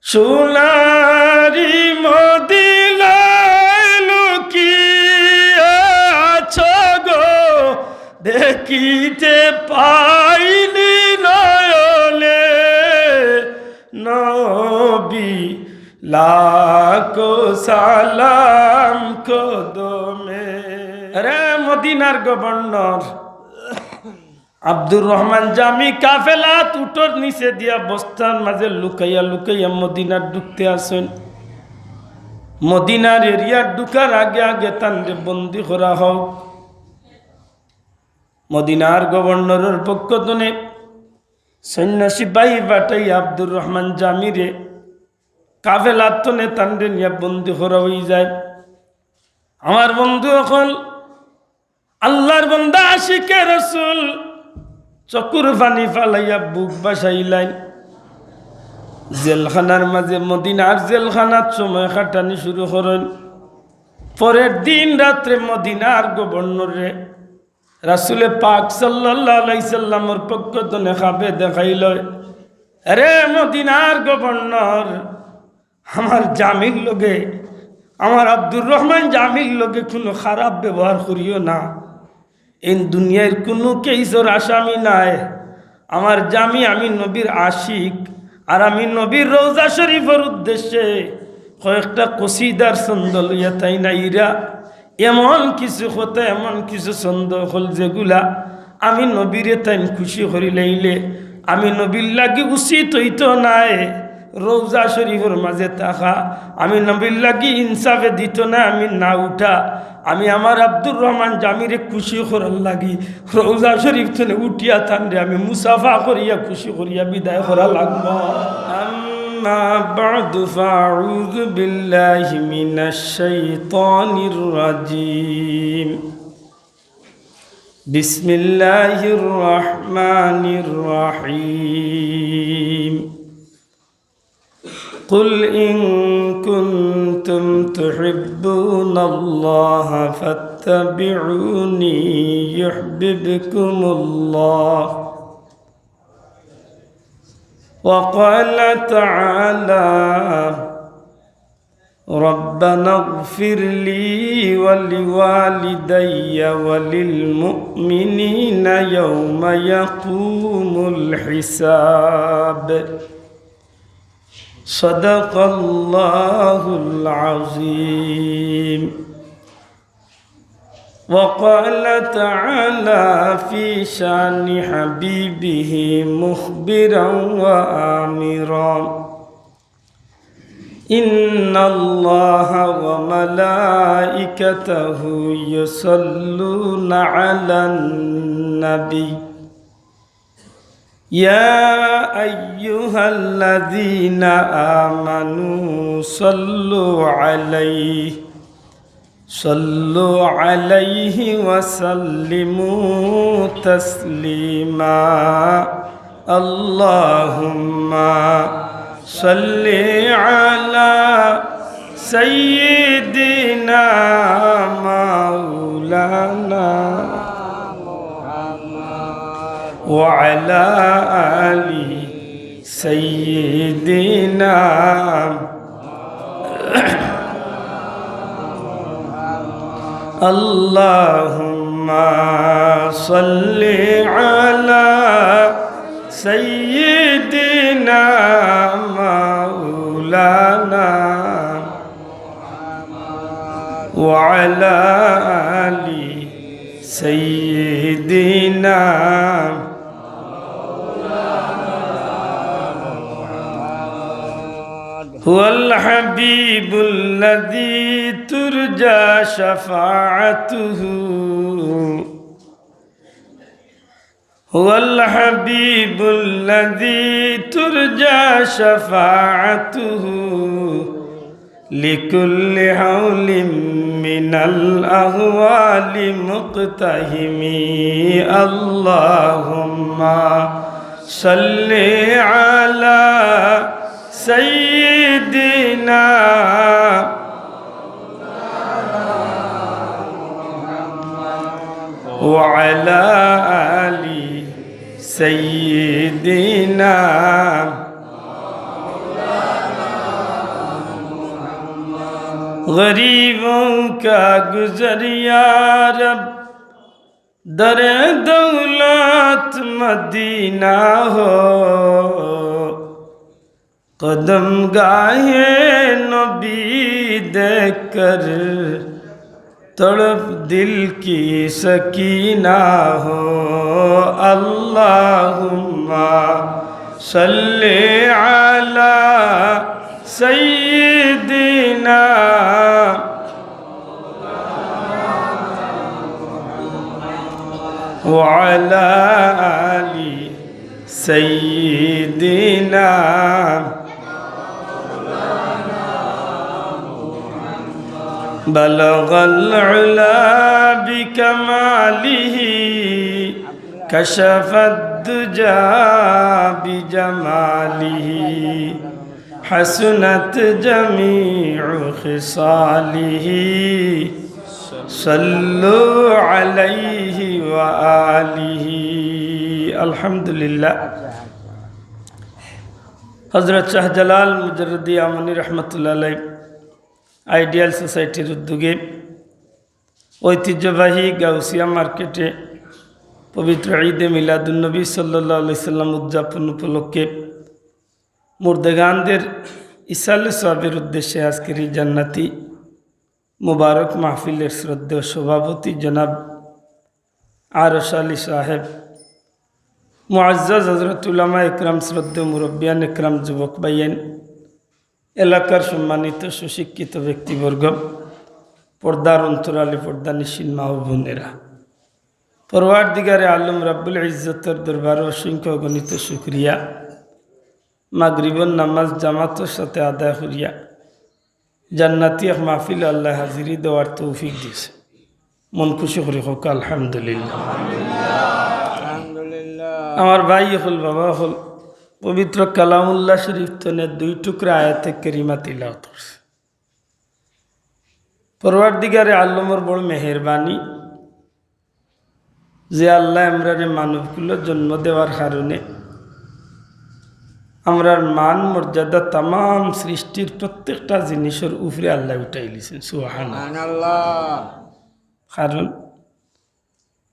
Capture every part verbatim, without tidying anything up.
সোনারি মদিনায় লুকিয়ে আছো গো, দেখিতে পাইনি নয়নে, নবী লাখো সালাম কদমে। রে মদিনার গভর্নর আব্দুর রহমান জামি কাফেলাত উটর নিচে দিয়া বস্তার মাঝে লুকাইয়া লুকাইয়া মদিনাত ঢুকতে আছইন। মদিনার এরিয়াত ঢুকার আগে আগে তানরে বন্দি করা হোক। মদিনার গভর্নরর পক্ষ তনে সৈন্য সিপাহী পাঠাই আব্দুর রহমান জামিরে কাফেলাত তনে তানরে নিয়া বন্দি করা অইযায়। আমার বন্ধু অকল, আল্লার বন্দা আশিকে রসুল চকুর পানি ফালাইয়া বুক ভাসাইলাইন। জেলখানার মাঝে, মদিনার জেলখানাত সময় কাটানি শুরু করইন। পরের দিন রাত্রে মদিনার গভর্নররে রাসুলে পাক সাল্লাল্লাহু আলাইহি সাল্লামর পক্ষ তনে খাবে দেখাইল, "রে মদিনার গভর্নর, আমার জামির লগে, আমার আব্দুর রহমান জামির লগে কুনু খারাপ ব্যবহার করিও না। এই দুনিয়ার কুনু কেইসর আসামি নায়। আমার জামি, আমি নবীর আশিক, আর আমি নবীর রওজা শরীফর উদ্দেশ্যে কয়েকটা কসিদার ছন্দ লইয়া তাইন আইরা। এমন কিছু কথা, এমন কিছু ছন্দ অকল যেগুলা আমি নবীরে তাইন খুশি করিলাইলে আমি নবীর লাগি উচিত অইতো নায় রওজা শরীফর মাঝে থাকা, আমি নবীর লাগি ইনসাফে দিতো নায় আমি না উঠা। আমি আমার আব্দুর রহমান জামিরে খুশি করার লাগি রওজা শরীফ তনে উঠিয়া তানরে আমি মুসাফা করিয়া খুশি করিয়া বিদায় করা লাগবো।" أما بعد فأعوذ بالله من الشيطان الرجيم. بسم الله الرحمن الرحيم. قل إن كنتم تحبون الله فاتبعوني يحببكم الله. وقال تعالى: ربنا اغفر لي ولوالدي وللمؤمنين يوم يقوم الحساب. صدق الله العظيم. وقال تعالى في شأن حبيبه مخبرا وآمرا: إن الله وملائكته يصلون على النبي، يا أيها الذين آمنوا صلوا عليه، صلوا عليه وسلموا تسليما. اللهم صل على سيدنا مولانا وعلى آل سيدنا. اللهم صل على سيدنا مولانا وعلى آل سيدنا. هو الحبيب الذي ترجى شفاعته، هو الحبيب الذي ترجى شفاعته، لكل هول من الأهوال مقتحم. اللهم صل على سيدنا وعلى آل سيدنا. غریبوں کا گزر یا رب، در دولت مدینہ ہو۔ قدم گاہ نبی دیکھ کر تڑپ دل کی سکینہ ہو۔ اللہم صل علی سیدنا وعلی آل سیدنا۔ بلغ العلا بکمالہ، کشف الدجی بجمالہ، حسنت جمیع خصالہ، صلوا علیہ وآلہ۔ الحمدللہ۔ হযরত শাহজালাল মুজাররদী ইয়ামানী রহমতুল্লাহ আলাইহি আইডিয়াল সোসাইটির উদ্যোগে ঐতিহ্যবাহী গাউসিয়া মার্কেটে পবিত্র ঈদে মিলাদুন্নবী সাল্লাল্লাহু আলাইহি সাল্লাম উদযাপন উপলক্ষে মুর্দেগানদের ইসালে সওয়াবের উদ্দেশ্যে আজকের এই জান্নাতি মুবারক মাহফিলের শ্রদ্ধেয় সভাপতি জনাব আরশ আলী সাহেব, মুআজ্জাজ হযরত উলামা একরাম, শ্রদ্ধেয় মুরব্বিয়ান একরাম, যুবক ভাইয়াইন, এলাকার সম্মানিত সুশিক্ষিত ব্যক্তিবর্গ, পর্দার অন্তরালে পর্দানিশীন মা ও বোনেরা, পরওয়ারদিগারে আলম রাব্বুল ইজ্জতর দরবারো অসংখ্য অগণিত শুকরিয়া, মাগরিবর নামাজ জামাতর সাথে আদায় করিয়া জান্নাতি এক মাহফিলো আল্লায় হাজিরি দেওয়ার তৌফিক দিছে। মন খুশি করি কউক্কা আলহামদুলিল্লাহ। আলহামদুলিল্লাহ। আমার ভাই অকল, বাবা অকল, পবিত্র কালামুল্লাহ শরীফ তনে দুই টুকরা আয়াতে কারিমা তিলাওয়াত করছে। পরওয়ারদিগারে আলমর বড় মেহেরবানি যে আল্লায় আমরারে মানবকুলো জন্ম দেওয়ার কারণে আমরার মান মর্যাদা তামাম সৃষ্টির প্রত্যেকটা জিনিসর উপরে আল্লায় উঠাইলিছইন। সুবহানাল্লাহ। সুবহানাল্লাহ। কারণ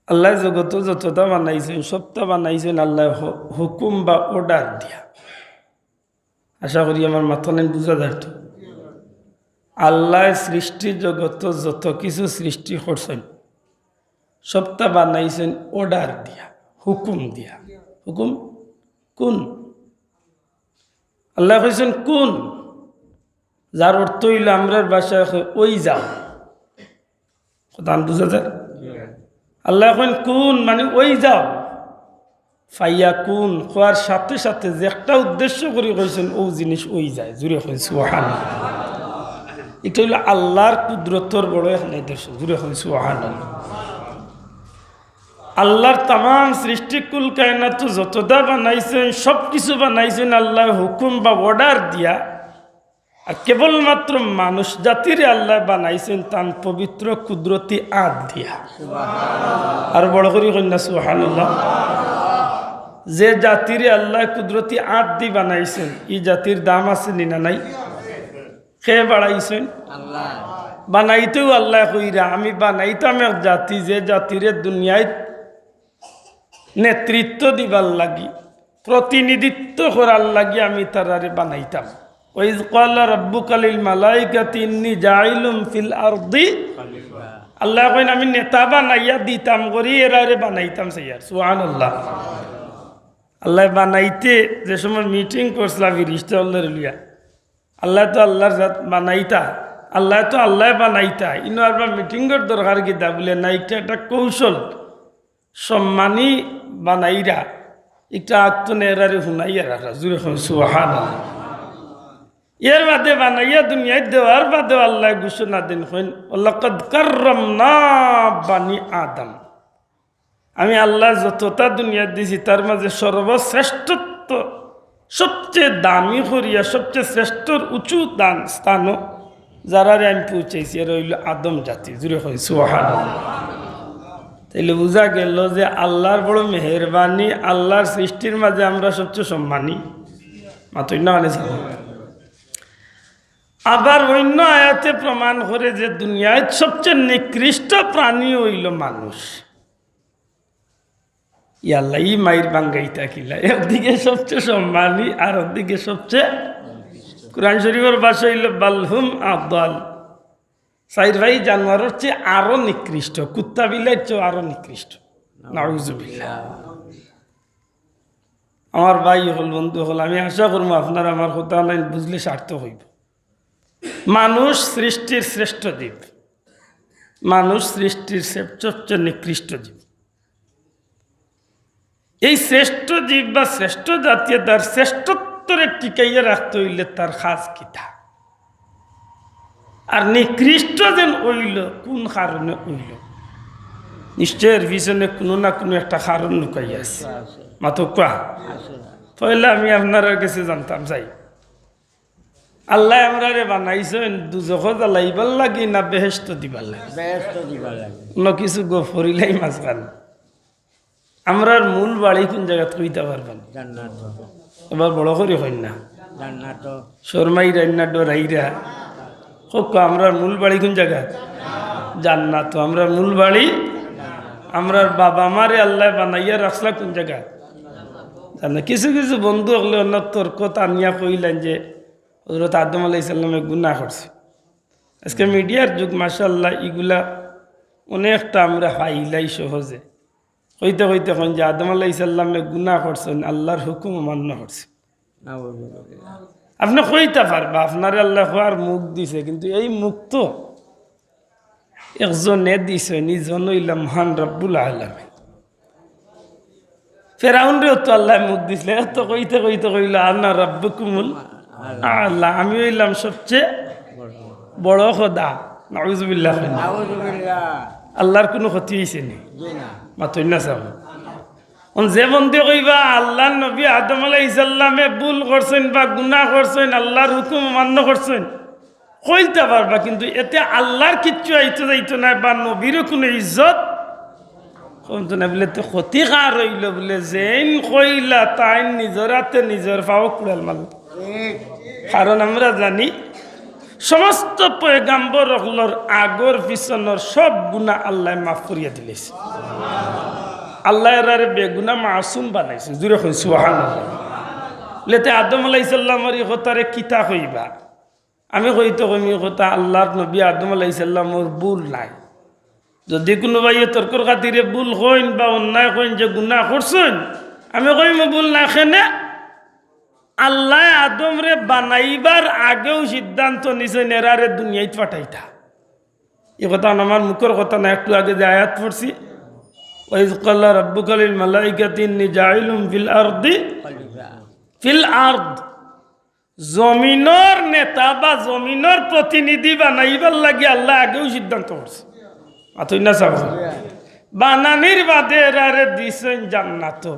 আল্লায় জগতো যততা বানাইছইন, সবতা বানাইছইন আল্লায় হু-, হুকুম বা অর্ডার দিয়া। আশা করি আমার মাতখান বুঝা যার তো। আল্লায় সৃষ্টি জগতো যত কিছু সৃষ্টি করছইন, সবতা বানাইছইন অর্ডার দিয়া, হুকুম দিয়া। হুকুম কুন? আল্লায় কইছইন কুন, যার অর্থ অইলো আমরার ভাষায় কয়, "অই যাও।" কথাখান বুঝা যার? আল্লায় কইন, "কুন," মানে, "অই যাও।" ফায়াকুন কওয়ার সাথে সাথে যে একটা উদ্দেশ্য করি কইছইন, অউ জিনিস অই যায়। জুরে কইন সুবহানাল্লাহ। ইটা অইলো আল্লার কুদরতর বড় এক নিদর্শন। জুরে কইন সুবহানাল্লাহ। আল্লার তামাম সৃষ্টি কুল কায়নাত যততা বানাইছইন, সব কিছু বানাইছইন আল্লায় হুকুম বা অর্ডার দিয়া। আর কেবলমাত্র মানুষ জাতিরে আল্লায় বানাইছইন তান পবিত্র কুদরতি আত দিয়া। আর বড় করি কইন না সুবহানাল্লাহ। যে জাতিরে আল্লায় কুদরতি আত দি বানাইছইন, ই জাতির দাম আছে নি না নাই? কে বানাইছইন? আল্লায়। বানাইতেউ আল্লায় কইরা, "আমি বানাইতাম এক জাতি, যে জাতিরে দুনিয়াত নেতৃত্ব দিবার লাগি, প্রতিনিধিত্ব করার লাগি আমি তারারে বানাইতাম।" ওয়াইজ ক্বালা রাব্বুকা লিল মালাইকাতি ইন্নী জাইলুন ফিল আরদি। আল্লায় কইন, "আমি নেতা বানাইয়া দিতাম করি, এরারে বানাইতাম।" সাইয়ার, সুবহানাল্লাহ। আল্লায় বানাইতে যে সময় মিটিং করছিলা ফিরিস্তা অকলরে লইয়া, আল্লায় তো আল্লার জাত বানাইতা, আল্লায় তো আল্লায় বানাইতা, ইনো আরবার মিটিংর দরকার কিতা? বুলে না, ইটা একটা কৌশল। সম্মানী বানাইরা, ইটা আগ তনে এরারে হুনাইয়া রাখরা। জুরে কইন সুবহানাল্লাহ। এর বাদে বানাইয়া দুনিয়াত দেওয়ার বাদেও আল্লায় ঘোষণা দেইন, কইন, "ওয়ালাকাদ কাররামনা বানি আদম।" আমি আল্লায় যততা দুনিয়াত দিছি, তার মাঝে সর্বশ্রেষ্ঠত্ব, সবচেয়ে দামি করিয়া, সবচেয়ে শ্রেষ্ঠর উঁচু দান স্থানো যারারে আমি পৌঁছাইছি, এরা অইলো আদম জাতি। জুরে কইন সুবহানাল্লাহ। তাইলে বুঝা গেল যে আল্লার বড় মেহেরবানি, আল্লার সৃষ্টির মাঝে আমরা সবচেয়ে সম্মানী। মাতইন না মানে জানো? আবার অইন্য আয়াতে প্রমাণ করে যে দুনিয়াত সবচেয়ে নিকৃষ্ট প্রাণী অইলো মানুষ। ইয়াল্লা, ই মাইর বাঙ্গাইতা কিলা? একদিকে সবচেয়ে সম্মানী, আর একদিকে সবচেয়ে, কোরআন শরীফর ভাষা অইলো, "বাল হুম আদাল।" চাইর ভাই জানোয়ারর চেয়ে আরো নিকৃষ্ট, কুত্তা বিলাইর চেয়ে আরো নিকৃষ্ট। নাউজুবিল্লাহ। আমার ভাই অকল, বন্ধু অকল, আমি আশা করমু আপনারা আমার কথা লাইন বুঝলে সার্থক অইবো। মানুষ সৃষ্টির শ্রেষ্ঠ জীব, মানুষ সৃষ্টির সে-, সবচেয়ে নিকৃষ্ট জীব। এই শ্রেষ্ঠ জীব বা শ্রেষ্ঠ জাতীয় তার শ্রেষ্ঠত্বরে টিকাইয়া রাখতে অইলে তার কাজ কিতা? আর নিকৃষ্ট যেন অইলো, কোন কারণে অইলো? নিশ্চয় এর পিছনে কোনো না কোনো একটা কারণ লুকাইয়া আছে। মাতউক্কা। পয়লা আমি আপনারার গেছে জানতাম চাই, আল্লায় আমরারে বানাইছইন দুজখো জ্বালাইবার লাগি না বেহেশতো দিবার লাগি? বেহেশতো দিবার লাগি। অন্য কিছু গফ করিলাই মাঝখান। আমরার মূল বাড়ি কোন জাগাত কইতা পারবা নি? জান্নাত। এবার বড় করি কইন না। জান্নাত। শরমাইরা না ডরাইরা? কউক্কা, আমরার মূল বাড়ি কোন জাগাত? জান্নাত। আমরার মূল বাড়ি, আমরার বাবা মারে আল্লায় বানাইয়া রাখছলা কোন জাগাত? জান্নাত। কিছু কিছু বন্ধু অকলে অন্য তর্ক টানিয়া কইলাইন যে হযরত আদম আলাইহিস সালামে গুনাহ করছে। আজকে মিডিয়ার যুগ, মাশাআল্লাহ, ইগুলা অনেকটা আমরা পাইলাই সহজে। কইতে কইতে কইন যে আদম আলাইহিস সালামে গুনাহ করছইন, আল্লার হুকুম অমান্য করছইন। নাউজুবিল্লাহ। আপনে কইতা পারবা, আপনারে আল্লায় কওয়ার মুখ দিছে, কিন্তু এই মুখ তো একজনে দিছইন, ইজন অইলা মহান রব্বুল আলামিন। ফেরাউনরেও তো আল্লায় মুখ দিছলা, এত কইতে কইতে কইলো, "আনা রাব্বুকুমুল আলা, আমি অইলাম সবচেয়ে বড় খোদা।" নাউজুবিল্লাহ। নাউজুবিল্লাহ। আল্লার কুনু ক্ষতি অইছে নি? জি না। মাতইন না সাব। অন যে বন্দে কইবা, আল্লার নবী আদম আলাইহিস সালামে ভুল করছইন বা গুনাহ করছইন, আল্লার হুকুম অমান্য করছইন, কইতা পারবা, কিন্তু এতে আল্লার কিচ্ছু আইতো যাইতো নায় বা নবীরও কুনু ইজ্জত কমতো নায়। বুলে, তে ক্ষতি কার অইলো? বুলে, যেইন কইলা তাইন নিজর আতে নিজর পাও কুড়াল মারলা। কারণ আমরা জানি সমস্ত পয়গাম্বর অকলর আগর পিছনর সব গুনাহ আল্লায় মাফ করিয়া দিলাইছে। আল্লায় এরারে বেগুনা মাসুম বানাইছে। জুরে কইন সুবহানাল্লাহ। বুলে, তে আদম আলাইহিস সালামর ই কথারে কিতা কইবা? আমি কইতে কইমু ই কথা, আল্লার নবী আদম আলাইহিস সালামর ভুল নাই। যদি কুনু ভাইয়ে তর্কর খাতিরে ভুল কইন বা অন্যায় কইন যে গুনাহ করছইন, আমি কইমু ভুল নাই। কেনে? আল্লায় আদমরে বানাইবার আগেউ সিদ্ধান্ত নিছইন এরারে দুনিয়াত পাঠাইতা। ই কথা আমার মুখর কথা না, একটু আগে যে আয়াত পড়ছি, "ওয়া ইয ক্বালা রাব্বুকা লিল মালাইকাতি ইন্নী জাইলুন ফিল আরদি, ফিল আরদ।" জমিনর নেতা বা জমিনর প্রতিনিধি বানাইবার লাগি আল্লায় আগেউ সিদ্ধান্ত করছে। মাতইন না সাব। বানানির বাদে এরারে দিছইন জান্নাতো।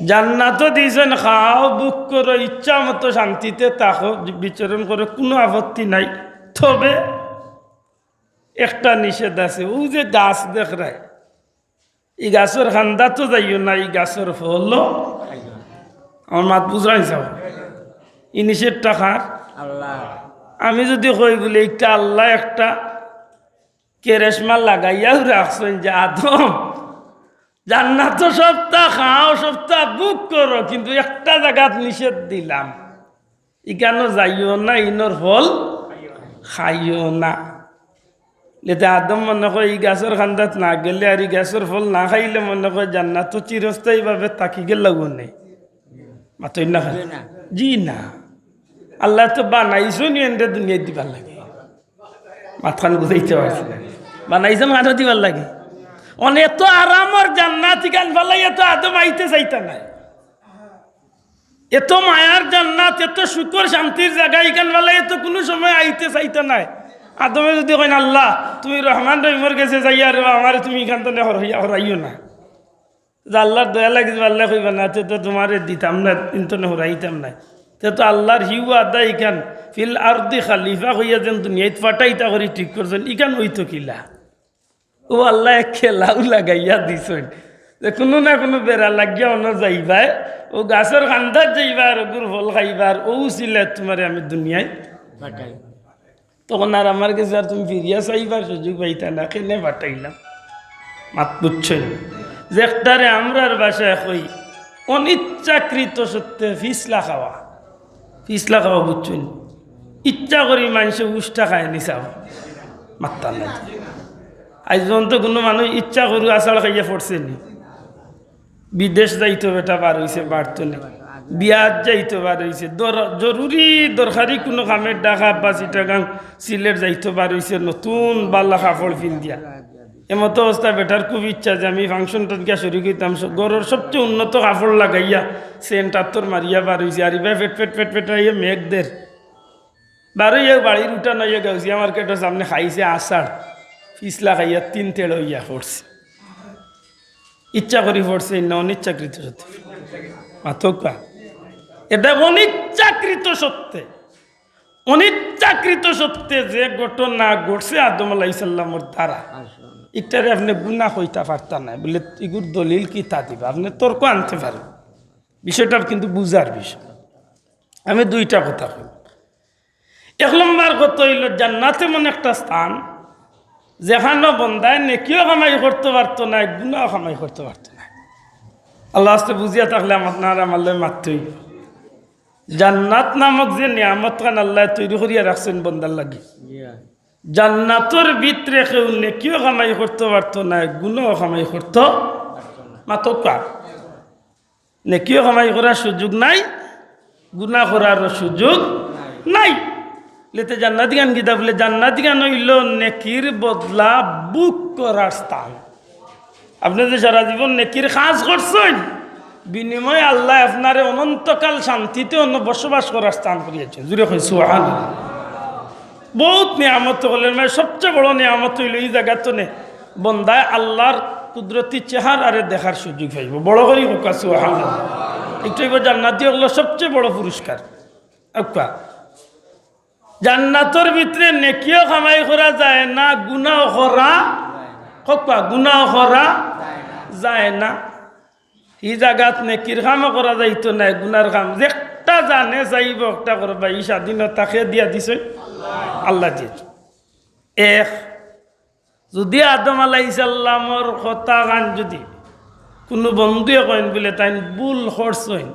জান্নাতো দিছইন, খাও, ভোগ করো, ইচ্ছা মতো শান্তিতে থাকো, বিচরণ করো, কুনু আপত্তি নাই। তবে একটা নিষেধ আছে, অউ যে গাছ দেখরায়, ই গাছর কান্দাত যাইও না, ই গাছর ফল, আমার মাত বুঝরায় নি সাব? ই নিষেধটা কার? আল্লাহ। আমি যদি কই বুলে, ইটা আল্লায় একটা কেরেশমা লাগাইয়াউ রাখছইন যে আদম, জান্নাতো সবতা খাও, সবতা ভোগ করো, কিন্তু একটা জাগাত নিষেধ দিলাম, ইখানো যাইও না, ইনর ফল খাইও না। এতে আদম মনে কয় ই গাছর কান্দাত না গেলে আর ই গাছর ফল না খাইলে মনে কয় জান্নাতো চিরস্থায়ীভাবে থাকি গেলাগি নে। মাতইন না কেনে? জি না। জি না। আল্লায় তো বানাইছইন এনরে দুনিয়াত দিবার লাগি। মাতখান বুঝাইতে পারছি না। বানাইছইন কানো দিবার লাগি। অনে এত আরামর জান্নাত ইখান ফালাইয়া তো আদম আইতে চাইতা নায়। এত মায়ার জান্নাত, এত সুখর শান্তির জাগা, ইখান ফালাইয়া তো কুনু সময় আইতে চাইতা নায়। আদমে যদি কইন, "আল্লাহ, তুমি রহমান রহিমর গেছে যাইয়া রে, আমারে তুমি ইখান তনে হরাইয়া, হরাইও না।" যে আল্লার দয়া লাগি যে আল্লায় কইবা না, "তে তো তুমারে দিতাম না, ইন তনে হরাইতাম না।" তে তো আল্লার হি ওয়াদা ইখান, "ফিল আরদি খালিফা" কইয়া যেন দুনিয়াত পাঠাইতা করি ঠিক করছইন, ইখান অইতো কিলা? অউ আল্লায় এক খেলাউ লাগাইয়া দিছইন। যে কুনু না কুনু বেড়া লাগিয়া অনো যাইবায়, অউ গাছর কান্দাত যাইবায়, আর অগুর ফল খাইবায়, আর অউ উছিলায় তুমারে আমি দুনিয়াত পাঠাই। তখন আর আমার গেছে আর তুমি ফিরিয়া চাইবার সুযোগ পাইতায় না, কেনে পাঠাইলাম? মাত বুঝছইন? যেটারে আমরার ভাষায় কই, অনিচ্ছাকৃত সত্ত্বে ফিছলা খাওয়া। ফিছলা খাওয়া বুঝছইন? ইচ্ছা করি মানষে উষ্টা খায় নি চাও, মাত্তা নাই। আইজ পর্যন্ত কুনু মানুষ ইচ্ছা করি আছাড় খাইয়া পড়ছে নি? বিদেশ যাইতো বেটা বার অইছে, বাড়তো নি। বিয়াত যাইতো বার অইছে, দর-, জরুরি দরকারি কুনু কামে ঢাকা বা চিটাগাং, সিলেট যাইতো বার অইছে, নতুন বালা কাপড় পিন্দিয়া। এমতো অবস্থা বেটার খুব ইচ্ছা যে আমি ফাংশনটাত গিয়া শরিক অইতাম, স-, ঘরর সবচে উন্নত কাপড় লাগাইয়া, সেন্ট আতর মারিয়া বার অইছে, আর ইবায় ফেট ফেট ফেট ফেট আইয়া মেঘ দের। বার অইয়া বাড়ির উঠানো অইয়া গাউছিয়া মার্কেটর সামনে খাইছে আছাড়, ফিছলা খাইয়া তিন তেড় অইয়া পড়ছে। ইচ্ছা করি পড়ছে না অনিচ্ছাকৃত সত্ত্বে? মাতউক্কা। এটা অনিচ্ছাকৃত সত্ত্বে। অনিচ্ছাকৃত সত্ত্বে যে ঘটনা ঘটছে আদম আলাইহিস সালামর দ্বারা, ইটারে আপনে গুনা কইতা পারতা নায়। বলে, "ইগুর দলিল কিতা দিবা?" আপনে তর্ক আনতে পারেন, বিষয়টা কিন্তু বুঝার বিষয়। আমি দুইটা কথা কই। এক নম্বর কথা অইলো, জান্নাত এমন একটা স্থান, যেখানো বন্দায় নেকিও কামাই করতো পারতো নায়, গুনাও কামাই করতো পারতো নায়। আল্লার ওয়াস্তে বুঝিয়া থাকলে আমার, আপনার আমার লগে মাততে অইবো। জান্নাত নামক যে নিয়ামতখান আল্লায় তৈরি করিয়া রাখছইন বন্দার লাগি, জান্নাতর ভিতরে কেউ নেকিও কামাই করতো পারতো নায়, গুনাও কামাই করতো, মাতউক্কা। নেকিও কামাই করার সুযোগ নাই, গুনা করারও সুযোগ নাই। লেতে জান্নাতিখান কিতা বলে? জান্নাতিখান অইলো নেকির বদলা ভোগ করার স্থান। আপনে যে সারা জীবন নেকির কাজ করছইন, বিনিময়ে আল্লায় আপনারে অনন্তকাল শান্তিতে অনো বসবাস করার স্থান করিয়াছইন। জুরে কই সুবহানাল্লাহ। বউত নিয়ামত অকলর মাঝে সবচে বড় নিয়ামত অইলো ই জাগাত থনে বন্দায় আল্লার কুদরতি চেহারারে দেখার সুযোগ পাইবো। বড় করি কউক্কা সুবহানাল্লাহ। ইটা অইবো জান্নাতি অকলর সবচে বড় পুরস্কার। কউক্কা, জান্নাতর ভিতরে নেকিও কামাই করা যায় না, গুনাও করা, কউক্কা, গুনাও করা যায় না। ই জাগাত নেকির কামও করা যাইতো নায়, গুনার কাম। যেটা জানে চাইবো একটা করবা, ই স্বাধীনতা কে দিয়া দিছইন? আল্লায় দিছইন। এক, যুদি আদম আলাইহিস সালামর কথাখান যুদি কুনু বন্ধুয়ে কইন বুলে তাইন ভুল করছইন,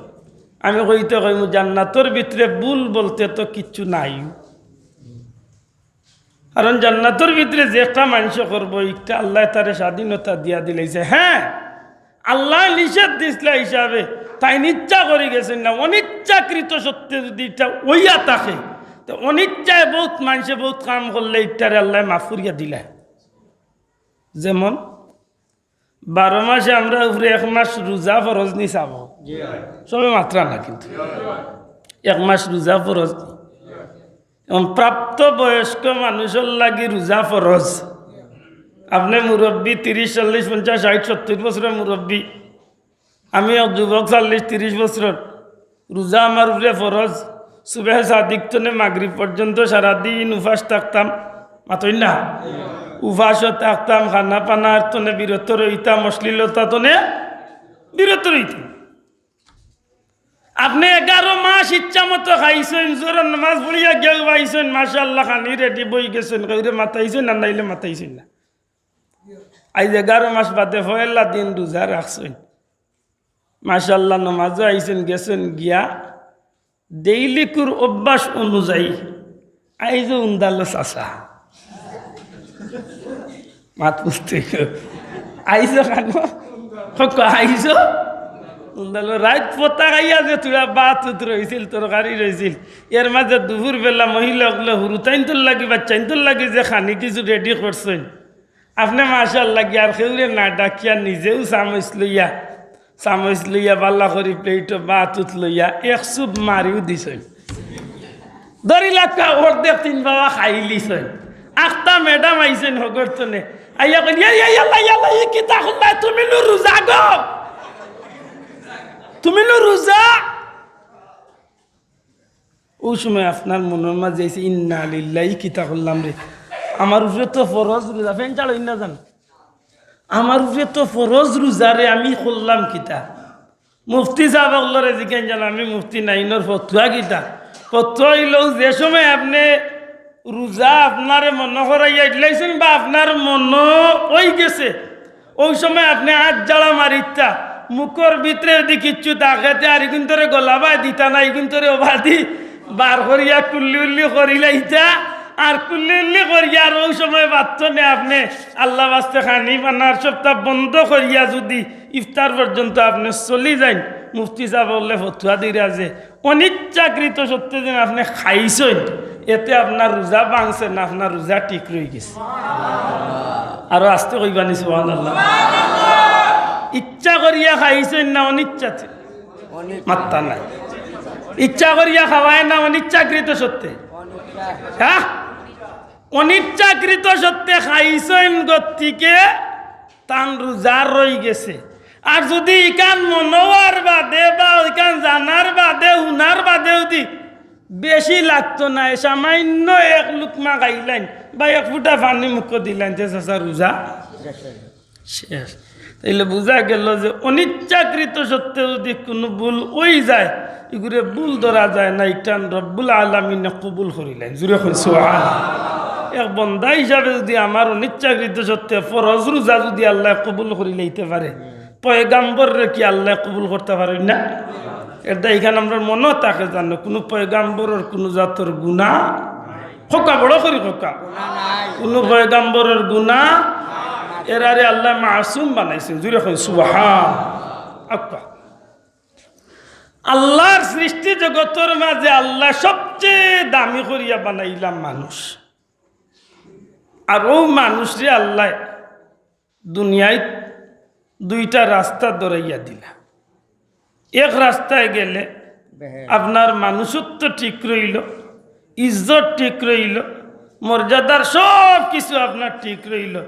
আমি কইতে কইমু, জান্নাতর ভিতরে ভুল বলতে তো কিচ্ছু নাই। কারণ জান্নাতর ভিতরে যেটা মানষে করবো, ইটা আল্লায় তারে স্বাধীনতা দিয়া দিলাইছে। হ্যাঁ, আল্লায় নিষেধ দিছলা হিসাবে তাইন ইচ্ছা করি গেছইন না, অনিচ্ছাকৃত সত্ত্বে যুদি ইটা অইয়া থাকে, তে অনিচ্ছায় বউত মানষে বউত কাম করলে ইটারে আল্লায় মাফ করিয়া দিলা। যেমন বারো মাসে আমরার উপরে এক মাস রোজা ফরজ নি চাবো? সবে মাতরা না কিন্তু। এক মাস রোজা ফরজ নি? এখন প্রাপ্ত বয়স্ক মানুষর লাগি রোজা ফরজ। আপনে মুরব্বি, তিরিশ, চল্লিশ, পঞ্চাশ, ষাইট, সত্তইর বছরর মুরব্বি, আমি এক যুবক, চল্লিশ, তিরিশ বছরর। রোজা আমার উপরে ফরজ। সুবহে সাদিক থনে মাগরিব পর্যন্ত সারাদিন উপাস থাকতাম। মাতইন না? উপাসও থাকতাম, খানা পানার থনে বিরত রইতাম, অশ্লীলতা থনে বিরত রইতাম। আপনে এগারো মাস ইচ্ছা মতো খাইছইন, জোহরর নামাজ পড়িয়া গিয়া উবাইছইন, মাশাআল্লাহ, খানি রেডি বই গেছইন, কেউরে মাতাইছইন না, নাইলে মাতাইছইন না। আইজ এগারো মাস বাদে পয়লা দিন রোজা রাখছইন, মাশাআল্লাহ, নামাজও আইছইন, গেছইন গিয়া, ডেইলিকুর অভ্যাস অনুযায়ী আইজও উন্দালো চাচা। মাত বুঝতে অইবো। আইজও খানো? কউক্কা, আইজও উন্দালো। রাইত ফতা খাইয়া যে থুড়া ভাত উত রইছিল, তরকারি রইছিল, এর মাঝে দুপুর বেলা মহিলা অকলে হুরুতাইন্তর লাগি, বাচ্চাইন্তর লাগি যে খানি কিছু রেডি করছইন, আপনে মাশাআল্লাহ গিয়া আর কেউরে না ডাকিয়া নিজেউ চামচ লইয়া, চামচ লইয়া বালা করি প্লেটো ভাত উত লইয়া এক চুপ মারিউ দিছইন। ধরি লাক্কা অর্ধেক তিন বাবা খাইলিছইন। আখতা ম্যাডাম আইছইন হগর থনে। আইয়া কইন, "ইয়া, ইয়া, ইয়াল্লা, ইয়াল্লা, ই কিতা করলায়? তুমি নু রোজা গো? তুমি নু রোজা?" অউ সময় আপনার মনর মাঝে আইছে, "ইন্না লিল্লাহি, কিতা করলাম রে? আমার উপরে তো ফরজ রোজা, ফেন চাড়ইন না জানো?" আমার উপরে তো ফরজ রোজা রে, আমি করলাম কিতা? মুফতি সাব অকলরে জিকাইন যান, আমি মুফতি নাইনর ফতুয়া কিতা? ফতুয়া অইলো, যে সময় আপনে রোজা আপনারে মনো করাইয়া দিলাইছইন বা আপনার মনো অইগেছে, অউ সময় আপনে আত ঝাড়া মারিতা, মুখর ভিতরে যদি কিচ্ছু থাকে, তে আর ইগুইন্তরে গলাবায় দিতা না, ইগুইন্তরে অবাদি বার করিয়া কুল্লি উল্লি করিলাইতা, আর কুল্লি উল্লি করিয়া আর অউ সময় বাত্তনে আপনে আল্লার ওয়াস্তে খানি পানার সবটা বন্ধ করিয়া যদি ইফতার পর্যন্ত আপনে চলি যাইন, মুফতি সাব অকলে ফতুয়া দিরা যে অনিচ্ছাকৃত সত্ত্বে যেন আপনে খাইছইন, এতে আপনার রোজা ভাঙছে না, আপনার রোজা ঠিক রইগেছে। আরো আস্তে কইবা নি সুবহানাল্লাহ। ইচ্ছা করিয়া খাইছইন না অনিচ্ছাতে? মাত্তা নাই। ইচ্ছা করিয়া খাওয়ায় না অনিচ্ছাকৃত সত্ত্বে? হ্যাঁ, অনিচ্ছাকৃত সত্ত্বে খাইছইন গতিকে তান রোজা রইগেছে। আর যদি ইখান মনো অওয়ার বাদে বা ইখান জানার বাদে, হুনার বাদে যদি বেশি লাগতো নায়, সামান্য এক লুকমা খাইলাইন বা এক ফুটা পানি মুখো দিলাইন, তে চাচা রোজা শেষ। তাইলে বুঝা গেল যে অনিচ্ছাকৃত সত্ত্বে যদি কুনু ভুল অইযায়, ইগুরে ভুল ধরা যায় না, ইখান রব্বুল আলামিনে কবুল করিলাইন। জুরে কইন সুবহান। এক বন্দা হিসাবে যদি আমার অনিচ্ছাকৃত সত্ত্বে ফরজ রোজা যদি আল্লায় কবুল করিলাইতে পারে, পয়গাম্বররে কি আল্লায় কবুল করতা পারইন না? এরদায় ইখান আমরার মনো থাকে জানো, কুনু পয়গাম্বরর কুনু জাতর গুনা কউক্কা, বড় করি কউক্কা। কুনু পয়গাম্বরর গুনা, এরারে আল্লায় মাসুম বানাইছইন। জুরে কইন সুবহান। আক্কা। আল্লার সৃষ্টি জগতর মাঝে আল্লায় সবচেয়ে দামি করিয়া বানাইলা মানুষ। আর অউ মানুষরে আল্লায় দুনিয়াত দুইটা রাস্তা ধরাইয়া দিলা। এক রাস্তায় গেলে আপনার মানুষত্ব ঠিক রইলো, ইজ্জত ঠিক রইলো, মর্যাদার সব কিছু আপনার ঠিক রইলো,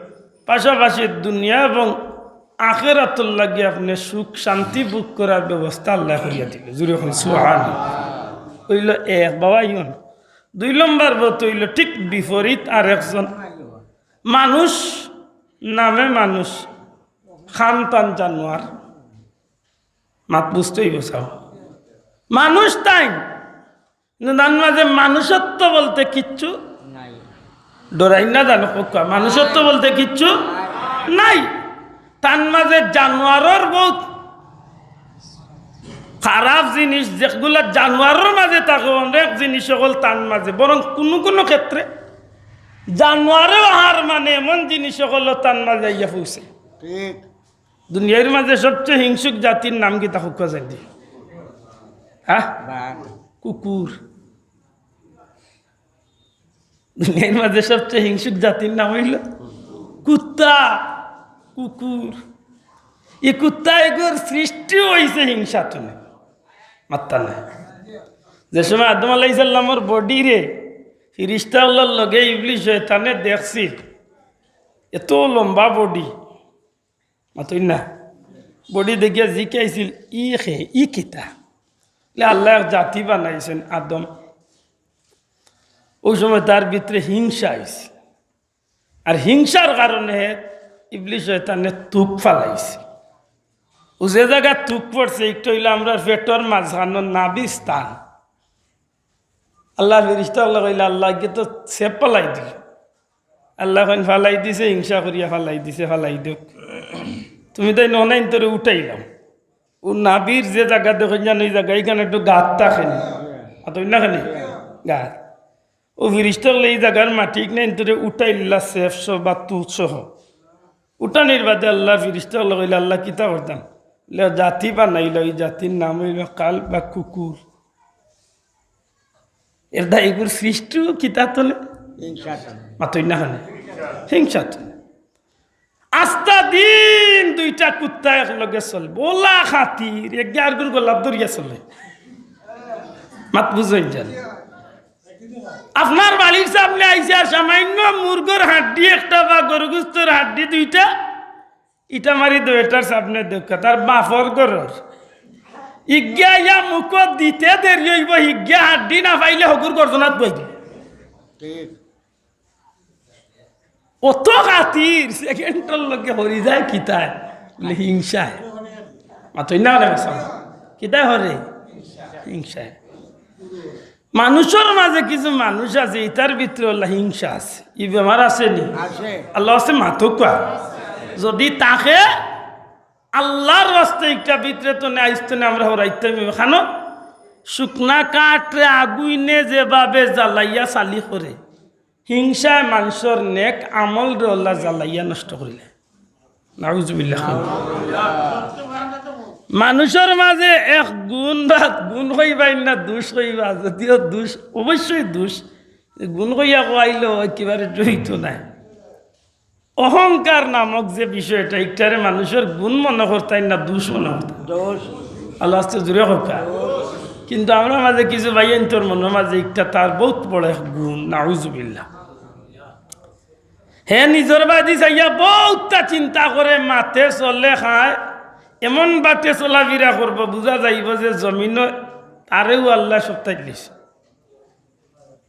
পাশাপাশি দুনিয়া এবং আখেরাতর লাগি আপনে সুখ শান্তি ভোগ করার ব্যবস্থা আল্লায় করিয়া দিলো। জুরে কইন সুবহান। অইলো এক বাবা ইউন। দুই নম্বর বত অইলো ঠিক বিপরীত, আর একজন মানুষ, নামে মানুষ, খান তান জানোয়ার। মাত বুঝতে অইবো চাও। মানুষ তাইন, কিন্তু তান মাঝে মানুষত্ব বলতে কিচ্ছু নাই। ডরাইন না জানো কউক্কা, মানুষত্ব বলতে কিচ্ছু নাই। তান মাঝে জানোয়ারর বউত খারাপ জিনিস, যেগুলা জানোয়ারর মাঝে থাকে, অনেক জিনিস অকল তান মাঝে, বরং কুনু কুনু ক্ষেত্রে জানোয়ারেও হার মানে এমন জিনিস অকল তান মাঝে আইয়া পৌঁছে। ঠিক। দুনিয়ার মাঝে সবচেয়ে হিংসুক জাতির নাম কিতা কউক্কা জানি? হ্যাঁ? বাঘ। কুকুর। দুনিয়ার মাঝে সবচেয়ে হিংসুক জাতির নাম অইলো কুত্তা, কুকুর। ই কুত্তা এগুর সৃষ্টি অইছে হিংসা তনে। মাত্তা নাই। যে সময় আদম আলাইহিস সালামর body রে ফিরিস্তা অকলর লগে ইবলিস শয়তানে দেখছিল, এত লম্বা body, মাতইন না। Body দেখিয়া জিকাইছিল, "ই কে, ই কিতা?" বলে, "আল্লায় এক জাতি বানাইছইন, আদম।" অউ সময় তার ভিতরে হিংসা আইছে, আর হিংসার কারণে ইবলিস শয়তানে তুক ফালাইছে। অউ যে জাগাত তুক পড়ছে, ইটা অইলো আমরার পেটর মাঝখানো নাভির স্থান। আল্লার ফিরিস্তা অকলে কইলা, "আল্লায়, ইগু তো ছেপ ফালাই দিল।" আল্লায় কইন, "ফালাই দিছে, হিংসা করিয়া ফালাই দিছে, ফালাই দেউক। তুমি তাইন অনাইন তোরে উঠাইলাম।" অউ নাভির যে জাগা দেখইন জানো, ই জাগা, ইখানো একটু গাত থাকে নি, মাতইন না কেনে? গাত। অউ ফিরিস্তা অকলে ই জাগার মাটি ইখানো তোরে উঠাইলা, ছেপ সহ বা তুক সহ। উঠানির বাদে আল্লার ফিরিস্তা অকলে কইলা, "আল্লায়, কিতা করতাম?" বলে, "জাতি বানাইলা, ই জাতির নাম অইলো কালব বা কুকুর।" এরদায় ইগুর সৃষ্টিও কিতা তনে? হিংসা তনে। মাতইন না কেনে? হিংসা তনে। আস্তা দিন দুইটা কুত্তা একলগে চলবো, অলা খাতির, এগিয়ে আরগুর গলাত ধরিয়া চলে। মাত বুঝইন জানি? আপনার বাড়ির সামনে আইছে আর সামান্য মুরগর হাড্ডি একটা বা গরু গুস্তর হাড্ডি দুইটা, ইটা মারি দেও, এটার সামনে দেউক্কা, তার বাপর ঘরর। ইগিয়ে আইয়া মুখো দিতে দেরি অইবো, হিগিয়ে হাড্ডি না পাইলে হগুর গর্দনাত বই দিবো। ঠিক। অত খাতির, সেকেন্ডর লগে হরি যায় কিতায়? বলে, হিংসায়। মাতইন না রে বাবা। কিতায় হরে? হিংসায়। মানুষর মাঝে কিছু মানুষ আছে, ইতার ভিতরে অলা হিংসা আছে। ই বেমার আছে নি? আছে। আল্লাহ আছে, মাতউক্কা। যদি থাকে, আল্লাহর ওয়াস্তে একটা ভিতরে তো নে আইস্তে নে আমরা হরাইতাম। খানো শুকনা কাঠরে আগুইনে যেভাবে জ্বালাইয়া ছালি করে, হিংসায় মানষর নেক আমলরে অলা জ্বালাইয়া নষ্ট করিলে। নাউজুবিল্লাহ। মানষর মাঝে এক গুণ বা গুণ কইবা না দোষ কইবা, যদিও দোষ, অবশ্যই দোষ। গুণ কইয়া কওয়াইলেও একেবারে জড়িত নাই। অহংকার নামক যে বিষয়টা, ইটারে মানষর গুণ মনে করতাইন না দোষ মনে করতাইন? দোষ। আল্লাহ আস্তে জোরে কউক্কা। কিন্তু আমরার মাঝে কিছু ভাইয়াইন্তর মনর মাঝে একটা তার বউত বড় এক গুণ, নাউজুবিল্লাহ। হে নিজর বায়দি চাইয়া বউততা চিন্তা করে, মাতে, চলে, খায়, এমন বাটে চলাফিরা করবো, বুঝা যাইবো যে জমিনো তারেও আল্লায় সবতাইন লইছে।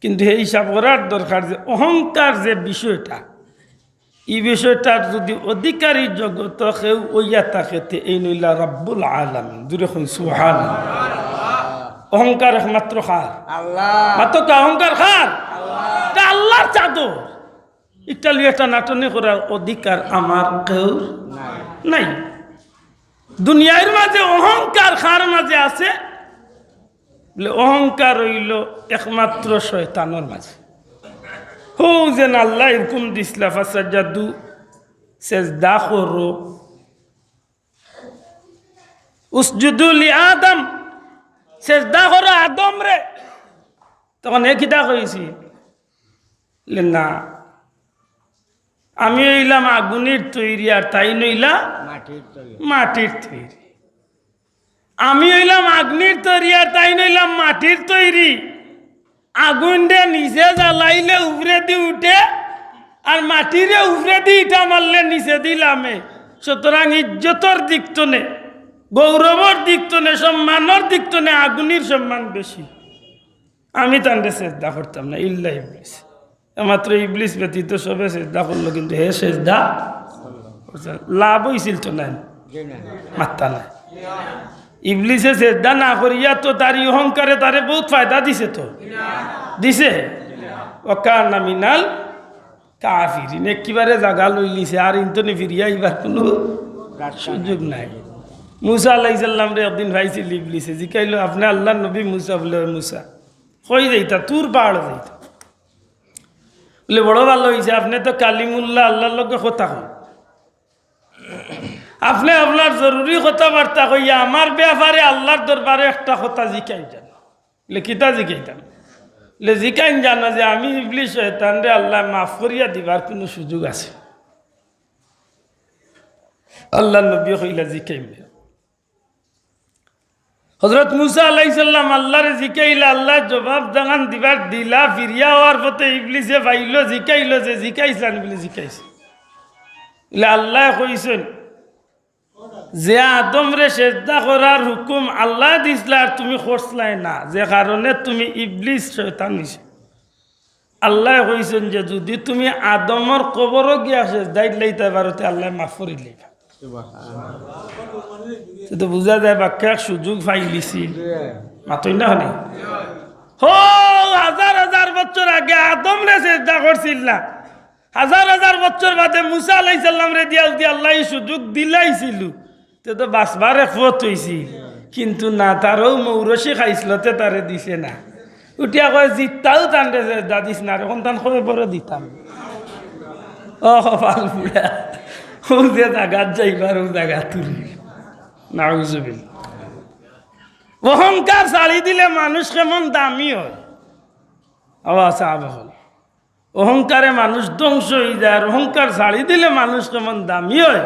কিন্তু হে হিসাব করার দরকার যে অহংকার যে বিষয়টা, ই বিষয়টার যদি অধিকারী জগতো কেউ অইয়া থাকে, তে এইন অইলা রব্বুল আলামিন। জোরে কইন সুবহানাল্লাহ। অহংকার একমাত্র কার? আল্লাহ। মাতউক্কা, অহংকার কার? আল্লাহ। ইটা আল্লাহর চাদর। ইটা লইয়া টানাটানি করার অধিকার আমার কেউর নাই। নাই। দুনিয়ার মাঝে অহংকার কার মাঝে আছে? বলে, অহংকার অইলো একমাত্র শয়তানর মাঝে। হউ যেন আল্লায় হুকুম দিছলা, "ফাসাজাদু, সেজদা করো।" "উসজুদু লি আদম, সেজদা করো আদমরে।" তখন হে কিতা কইছে? বলে, "না, আমি অইলাম আগুনির তৈরি আর তাইন অইলা মাটির তৈরি।" আমি অইলাম আগুনির তৈরি আর তাইন অইলা মাটির তৈরি। আগুনরে নিজে জ্বালাইলে উপরেদি উঠে, আর মাটিরে উপরেদি ইটা মারলে নিচেদি লামে। সুতরাং ইজ্জতর দিক তনে, গৌরবর দিক তনে, সম্মানর দিক তনে আগুনির সম্মান বেশি। আমি তানরে সেজদা করতাম না, ইল্লা ইবলিস। একমাত্র ইবলিস ব্যতীত সবে সেজদা করলো, কিন্তু হে সেজদা করছে না। লাভ অইছিল তো নাই? জি না। মাত্তা নাই। ইবলিসে সেজদা না করিয়া তো তার ই অহংকারে তারে বউত ফায়দা দিছে তো। দিছে? ওয়া কানা মিনাল কাফিরিন। একেবারে জাগা লইলিছে, আর ইন্তনে ফিরিয়া আইবার কুনু রাস্তা নাই। সুযোগ নাই। মুসা আলাইহিস সালামরে একদিন পাইছিল ইবলিসে, জিকাইলো, "আপনে আল্লাহর নবী?" মুসা বলে, "অয় মুসা।" "কই যাইতা?" "তুর পাহাড়ো যাইতা।" বলে, "বড় ভালা অইছে, আপনে তো কালিমুল্লাহ, আল্লাহর লগে কথা কইন। আপনে আপনার জরুরি কথাবার্তা কইয়া আমার ব্যাপারে আল্লাহর দরবারে একটা কথা জিকাইন যান।" বলে, "কিতা জিকাইতাম?" বলে, "জিকাইন যান যে আমি ইবলিস শয়তানরে আল্লায় মাফ করিয়া দিবার কুনু সুযোগ আছে?" আল্লাহর নবী কইলা, "জিকাইন।" হযরত মুসা আলাইহিস সালাম আল্লাহরে জিকাইলা, আল্লায় জবাব যেখান দিবার দিলা, ফিরিয়া আওয়ার পথে ইবলিসে পাইলো, জিকাইলো যে, "জিকাইছলাম?" বলে, "জিকাইছি।" বলে, "আল্লায় কইছইন যে আদমরে সেজদা করার হুকুম আল্লায় দিছলা আর তুমি করছলায় না, যে কারণে তুমি ইবলিস শয়তান অইছো।" আল্লায় কইছইন যে যুদি তুমি আদমর কবরো গিয়া সেজদাত লাইতায় পারো, তে আল্লায় মাফ করিলাইবা। তে তো বুঝা যায় বাক্কা এক সুযোগ পাইলিছিল। মাতইন না কেনে? হউ, হাজার হাজার বছর আগে আদমরে সেজদা করছিল না। হাজার হাজার বছর বাদে মুসা আলাইহিস সালামরে দিয়া যুদি আল্লায় ই সুযোগ দিলাইছিল, তে তো বাঁচবার এক পথ অইছিল। কিন্তু না, তারও মৌরসি খাইছিল, তে তারে দিছে না। উঠিয়া কয়, "জিত্তাও তানরে সেজদা দিস না, অখন তান কবরো দিতাম।" ও কপাল পুড়া, অউ যে জাগাত যাইবার, অউ জাগাত তুলি। নাউজুবিল্লাহ। অহংকার ছাড়ি দিলে মানুষ কেমন দামি অয়। আওয়াজ আবার হল। অহংকারে মানুষ ধ্বংস অইযায়, আর অহংকার ছাড়ি দিলে মানুষ কেমন দামি অয়।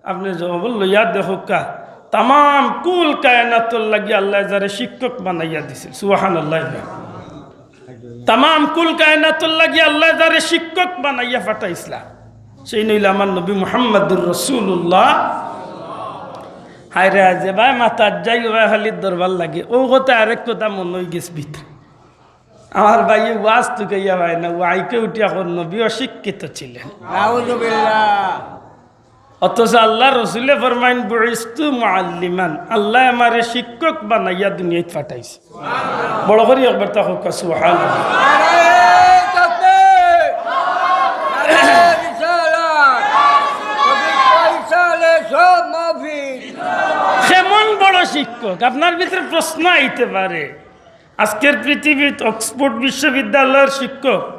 আপনে খবর লইয়া দেখউক্কা, তামাম কুল কায়নাতর লাগি আল্লায় যারে শিক্ষক বানাইয়া দিছে। সুবহানাল্লাহ। তামাম কুল কায়নাতর লাগি আল্লায় যারে শিক্ষক বানাইয়া পাঠাইছলা, সেইন অইলা আমার নবী মুহাম্মাদুর রাসূলুল্লাহ। হায়রে, আইজ যে ভাই মাতাত যাই, অউ ভাই খালি দরবার লাগে। অউ কথা আরেক কথা মনো অইগেছে ভিতরে। আমার ভাইয়ে ওয়াজ তুকাইয়া পায় না, ও আইকে উঠিয়া কর নবী অশিক্ষিত ছিলেন। নাউজুবিল্লাহ। অথচ আল্লাহর রসুলে ফরমাইন, "বুইস্তু মুআল্লিমান", আল্লায় আমারে শিক্ষক বানাইয়া দুনিয়াত পাঠাইছে। বড় করি একবার তা কউক্কা, সুবহানাল্লাহ। নারায়ে তাকবীর। নারায়ে রিসালাত। নবীর পয়সালে সব মাহফিল। কেমন বড় শিক্ষক? আপনার ভিতরে প্রশ্ন আইতে পারে, আজকের পৃথিবীত অক্সফোর্ড বিশ্ববিদ্যালয়ের শিক্ষক,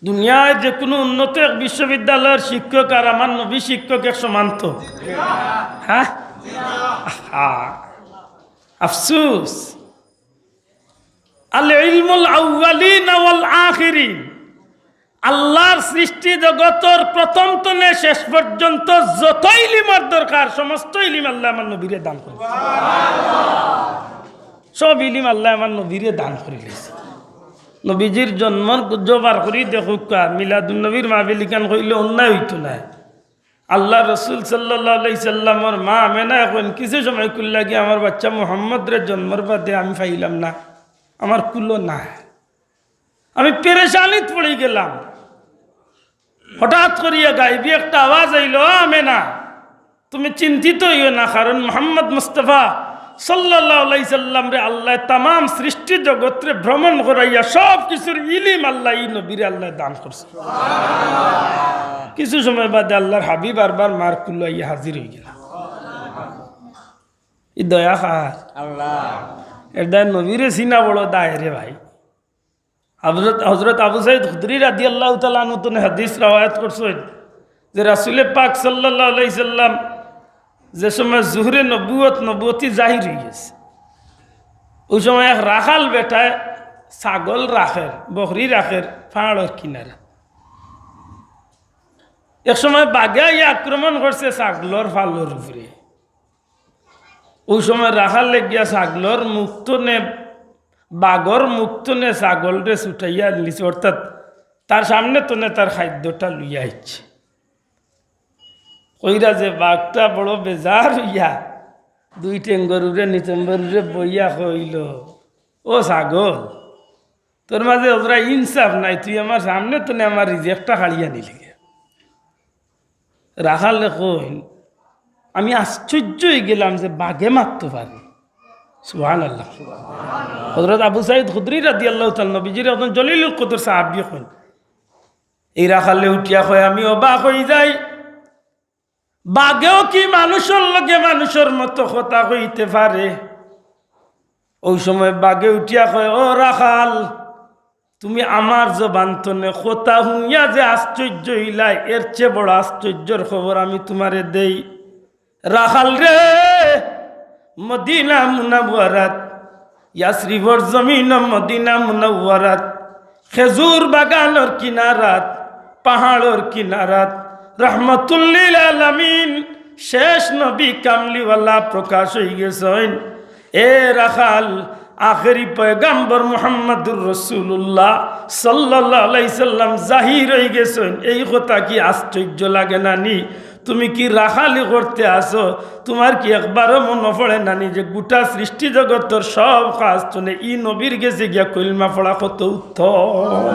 দুনিয়ার যে কোনো উন্নত এক বিশ্ববিদ্যালয়ের শিক্ষক আর আমার নবী শিক্ষক এক সমান তো? হ্যাঁ? আহা, আফসুস। আল ইলমুল আউয়ালিন ওয়াল আখিরিন, আল্লাহর সৃষ্টি জগতর প্রথম তনে শেষ পর্যন্ত যত ইলিমর দরকার, সমস্ত ইলিম আল্লায় আমার নবীরে দান করি। সব ইলিম আল্লায় আমার নবীরে দান করিলিছে। নবীজির জন্মর গুজব বার করি দেখউক্কা, মিলাদুন নবীর মাহফিল ইখান কইলে অন্যায় অইতো নায়। আল্লাহর রসুল সাল্লাল্লাহু আলাইহি সাল্লামর মা আমেনায় কইন, "কিছু সময় কুল্লাগি আমার বাচ্চা মুহাম্মদরে জন্মর বাদে আমি পাইলাম না, আমার কুলো নাই, আমি পেরেশানিত পড়ি গেলাম।" হঠাৎ করিয়া গাইবি একটা আওয়াজ আইলো, "ও আমেনা, তুমি চিন্তিত অইও না, কারণ মুহাম্মদ মুস্তাফা সাল্লাল্লাহু আলাইহি সাল্লামরে আল্লায় তামাম সৃষ্টি জগতরে ভ্রমণ করাইয়া সব কিছুর ইলিম আল্লায় ই নবীরে আল্লায় দান করছে।" কিছু সময় বাদে আল্লাহর হাবিব আরবার মার কুলো আইয়া হাজির অইগেলা। ই দয়া কার? আল্লাহ। এর দায় নবীরে চিনা বড় দায় রে ভাই। হজরত, হজরত আবু সাইদ খুদরি রাদিয়াল্লাহু তাআলা আনহু তনে হাদিস রাওয়ায়াত করছইন যে রাসুলে পাক সাল্লাল্লাহু আলাইহি সাল্লাম যে সময় জুহরে নবুয়ত, নবুয়তি জাহির অইগেছে, অউ সময় এক রাখাল বেটায় ছাগল রাখের, বকরি রাখের পাহাড়র কিনারা। এক সময় বাঘে আইয়া আক্রমণ করছে ছাগলর ফালর উপরে। অউ সময় রাখালে গিয়া ছাগলর মুখ তনে, বাঘর মুখ তনে ছাগলরে ছুটাইয়া আনলিছে, অর্থাৎ তার সামনে তনে তার খাদ্যটা লইয়া আইছে। কইরা যে বাঘটা বড় বেজার অইয়া দুই ঠেঙ্গর উপরে নিতম্বর উপরে বইয়া কইলো, "ও ছাগল, তোর মাঝে অতরা ইনসাফ নাই, তুই আমার সামনে তনে আমার রিজেকটা কাড়িয়া নিলিগে।" রাখালে কইন, "আমি আশ্চর্য অইগেলাম যে বাঘে মাততো পারে।" সুবহানাল্লাহ। হজরত আবু সাইদ খুদরি রাদিয়াল্লাহু তাআলা নবীজির একজন জলিলুল কদর সাহাবী কইন। এই রাখালে উঠিয়া কয়, "আমি অবাক অইযাই, বাঘেও কি মানুষর লগে মানুষর মতো কথা কইতে পারে?" অউ সময় বাঘে উঠিয়া কয়, "ও রাখাল, তুমি আমার জবান তনে কথা হুনিয়া যে আশ্চর্য অইলায়, এর চেয়ে বড় আশ্চর্যর খবর আমি তুমারে দেই। রাখাল রে, মদিনা মুনাওয়ারাত, ইয়াসরিফর জমিন মদিনা মুনাওয়ারাত, খেজুর বাগানর কিনারাত, পাহাড়র কিনারাত, রহমতুল্লিল আলামিন, শেষ নবী কামলিওয়ালা প্রকাশ অইগেছইন। এ রাখাল, আখেরি পয়গাম্বর মুহাম্মাদুর রাসুলুল্লাহ সাল্লাল্লাহু আলাইহি সাল্লাম জাহির অইগেছইন। এই কথা কি আশ্চর্য লাগে না নি? তুমি কি রাখালি করতে আছো? তুমার কি একবারও মনো পড়ে না নি যে গুটা সৃষ্টি জগতর সব কাজ তনে ই নবীর গেছে গিয়া কলমা পড়া কত উত্তম?"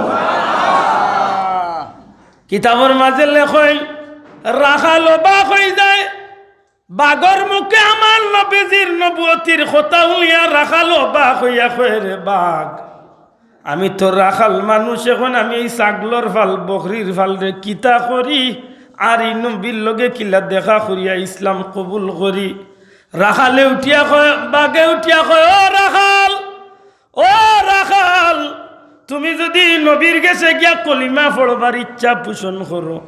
কিতাবর মাঝে লেখইন, রাখাল অবাক অইযায়, বাঘর মুখে আমার নবীজির নবুয়তির কথা হুনিয়া রাখাল অবাক অইয়া কয়, "রে বাঘ, আমি তো রাখাল মানুষ, এখন আমি এই ছাগলর ফাল, বকরির ফালরে কিতা করি, আর ই নবীর লগে কিলা দেখা করিয়া ইসলাম কবুল করি?" রাখালে উঠিয়া কয়, বাঘে উঠিয়া কয়, "ও রাখাল, ও রাখাল, তুমি যুদি নবীর গেছে গিয়া কলিমা পড়বার ইচ্ছা পোষণ করো,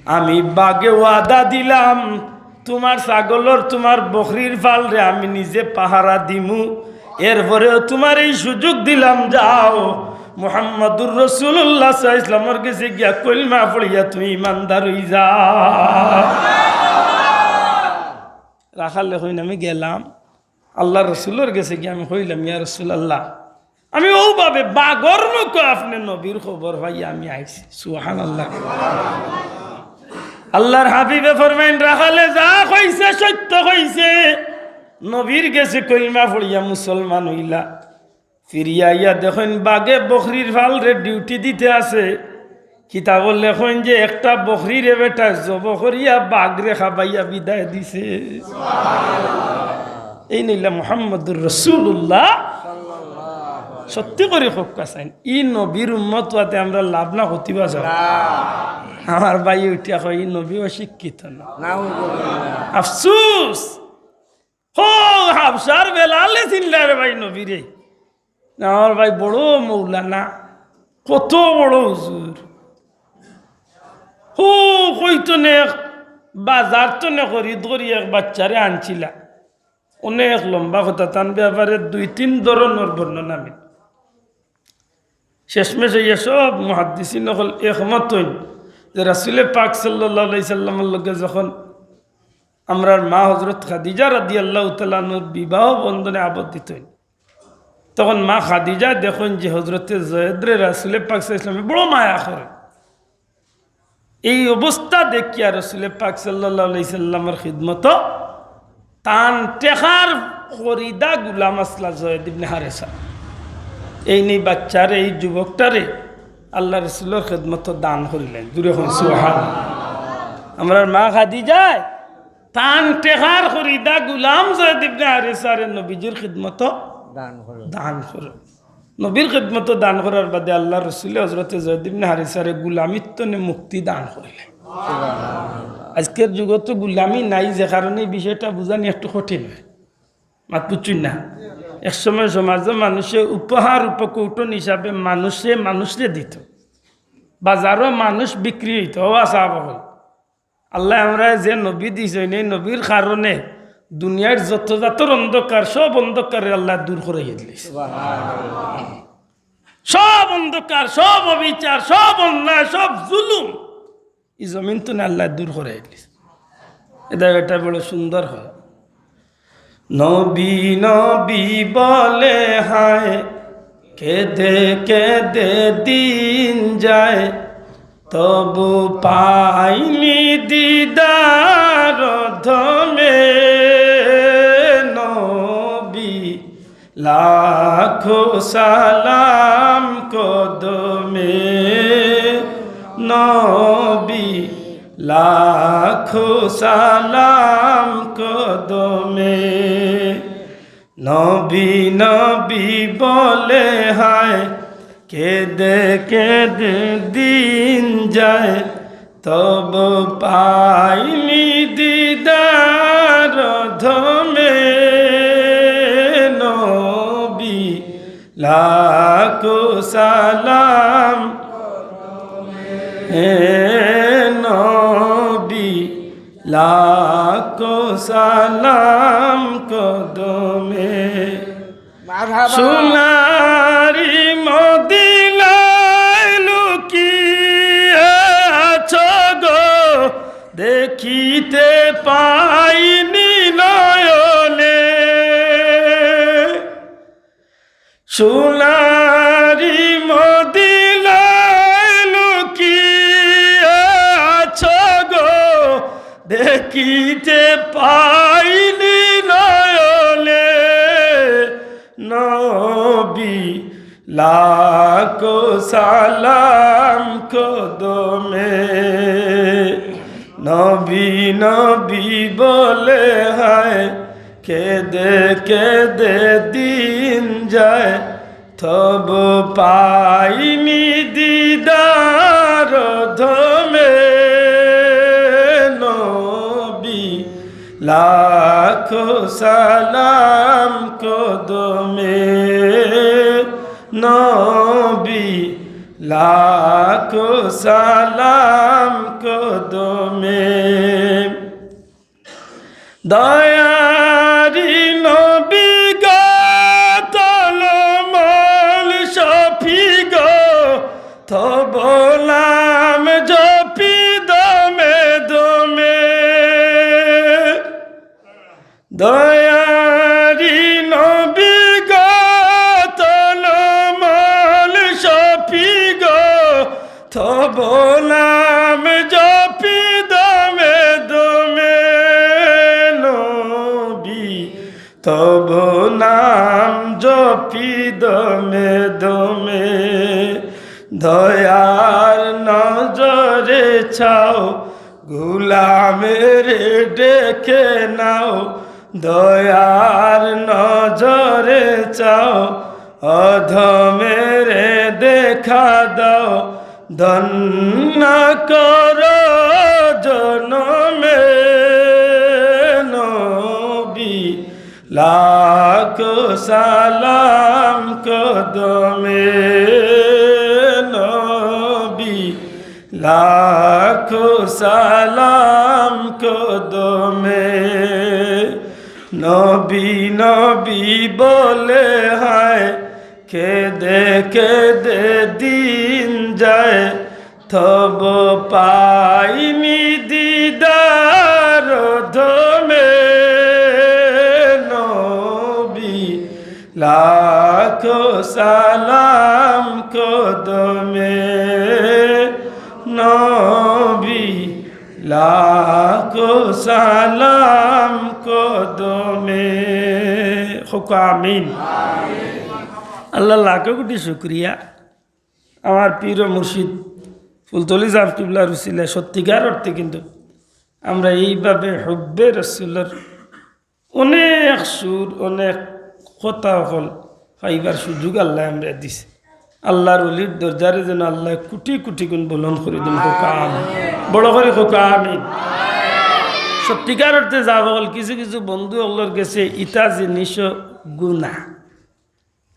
আমি বাঘে ওয়াদা দিলাম, তুমার ছাগলর, তুমার বকরির ফালরে আমি নিজে পাহারা দিমু। এরপরেও তুমারে এই সুযোগ দিলাম, যাও, মুহাম্মাদুর রাসুলুল্লাহ সাল্লাল্লাহু আলাইহি ওয়াসাল্লামর গেছে গিয়া কলিমা পড়িয়া তুমি ইমানদার অইযাও।" রাখালে কইন, "আমি গেলাম, আল্লার রসুলর গেছে গিয়া আমি কইলাম, ইয়া রাসুলাল্লাহ, আমি অউভাবে বাঘর মুখো আপনে নবীর খবর পাইয়া আমি আইছি।" সুবহানাল্লাহ। আল্লার হাবিবে ফরমাইন, "রাখালে যা কইছে সত্য কইছে, নবীর গেছে কলিমা পড়িয়া মুসলমান অইলা।" ফিরিয়া আইয়া দেখইন বাঘে বকরির ফালরে ডিউটি দিতে আছে। কিতাবো লেখইন যে একটা বকরিরে বেটায় জবো করিয়া বাঘরে খাবাইয়া বিদায় দিছে। এইন অইলা মুহাম্মদুর রাসূলুল্লাহ। সত্যি করি কউক্কা চাইন, ই নবীর উম্মত অওয়াতে আমরার লাভ না ক্ষতি বা? আমার ভাই উঠিয়া কয়, "ই নবী অশিক্ষিত না।" আফসুস। হো, হাবশার বেলালে চিনলা রে ভাই নবীরে। আমার ভাই বড় মৌলানা, কত বড় হুজুর। হো, কইতো নে এক বাজার তো নে খরিদ করি এক বাচ্চারে আনছিলা। অনেক লম্বা কথা, তান ব্যাপারে দুই তিন ধরনর বর্ণনা মিলে। শেষমেশ অইয়া সব মুহাদ্দিসিন অকল একমত অইন যে রাসূলে পাক সাল্লাল্লাহু আলাইহি সাল্লামর লগে যখন আমরার মা হযরত খাদিজা রাদিয়াল্লাহু তাআলা আনহার বিবাহ বন্ধনে আবদ্ধিত অইন, তখন মা খাদিজা দেখইন যে হযরতে জয়েদরে রাসূলে পাক সাল্লাল্লাহু আলাইহি সাল্লামে বড় মায়া করে। এই অবস্থা দেখিয়া রাসূলে পাক সাল্লাল্লাহু আলাইহি সাল্লামর খিদমতো তান টেকার খরিদা গুলাম আছলা জয়েদ ইবনে হারেসা। এইন ই বাচ্চারে, এই যুবকটারে আল্লার রাসূলর খিদমতো দান করিলাইন। জুরে কইন সুবহানাল্লাহ। আমরার মা খাদিজায় তান টেকার খরিদা গুলাম জয়েদ ইবনে হারেসারে নবীজির খিদমতো দান করইন। দান করইন। নবীর খিদমতো দান করার বাদে আল্লার রাসূলে হযরতে জয়েদ ইবনে হারেসারে গুলামিত্ত নে মুক্তি দান করিলাইন। আজকের যুগো তো গুলামি নাই, যে কারণে এই বিষয়টা বুঝানি একটু কঠিন অয়। মাত বুঝছইন না? এক সময় সমাজো মানুষে উপহার উপকৌটন হিসাবে মানুষে মানুষরে দিত, বাজারো মানুষ বিক্রি অইত। ও আচ্ছা, বাবা, আল্লায় আমরারে যে নবী দিছইন, এই নবীর কারণে দুনিয়ার যত জাতর অন্ধকার, সব অন্ধকারে আল্লায় দূর করাইয়া দিলাইছে। সব অন্ধকার, সব অবিচার, সব অন্যায়, সব জুলুম ই জমিন তনে আল্লায় দূর করাইয়া দিলাইছে। এটা, এটা বড় সুন্দর কথা। নবী নবী বলে হায়, কেঁদে কেঁদে দিন যায়, তবু পাইনি দিদার অধমে। নবী লাখো সালাম কদমে, নবী লাখো সালাম কদমে। নবী নবী বলে হায়, কেঁদে কেঁদে দিন যায়, তবু পাইনি দিদার অধমে। নবী লাখো সালাম, হে নবী লাখো সালাম কদমে। মারহাবা। সোনারি মদিনায় লুকিয়ে আছো গো, দেখিতে পাইনি নয়নে। সোনারি মদিনায় লুকিয়ে আছো গো, দেখিতে পাইনি নয়নে। নবী লাখো সালাম কদমে। নবী নবী বলে হায়, কেঁদে কেঁদে দিন যায়, তবু পাইনি দিদার অধমে। নবী লাখো সালাম কদমে, নবী লাখো সালাম কদমে। দয়ারি নবী গো, তলমল শফি গো, তব নাম জপি দমে দমে। দয়ারি নবী গো, তলমল শফি গো, তব নাম জপি দমে দমে। নবী তব নাম জপি দমে দমে, দয়ার নজরে চাও, গোলামেরে ডেকে নাও, দয়ার নজরে চাও, অধমেরে দেখা দাও, ধন্য করো জনমে নবী। লাখো সালাম কদমে নবী, লাখো সালাম কদমে। নবী নবী বলে হায়, কেঁদে কেঁদে দিন যায়, তব পাইনি দিদার অধমে নবী। লাখো সালাম কদমে নবী, লাখো সালাম কদমে। কউক্কা আমিন। আল্লাহ লাখো কোটি শুকরিয়া। আমার পীর ও মুর্শিদ ফুলতলি ছাব কিবলার উসিলায় সত্যিকার অর্থে কিন্তু আমরা এইভাবে হুব্বে রসুলর অনেক সুর, অনেক কথা অকল পাইবার সুযোগ আল্লায় আমরারে দিছে। আল্লাহর ওলির দরজারে যেন আল্লায় কোটি কোটি গুণ বুলন্দ করি দেইন। কউক্কা আমিন। বড় করি কউক্কা আমিন। সত্যিকার অর্থে ছাব অকল, কিছু কিছু বন্ধু অকলর গেছে ইতা জিনিসও গুনা।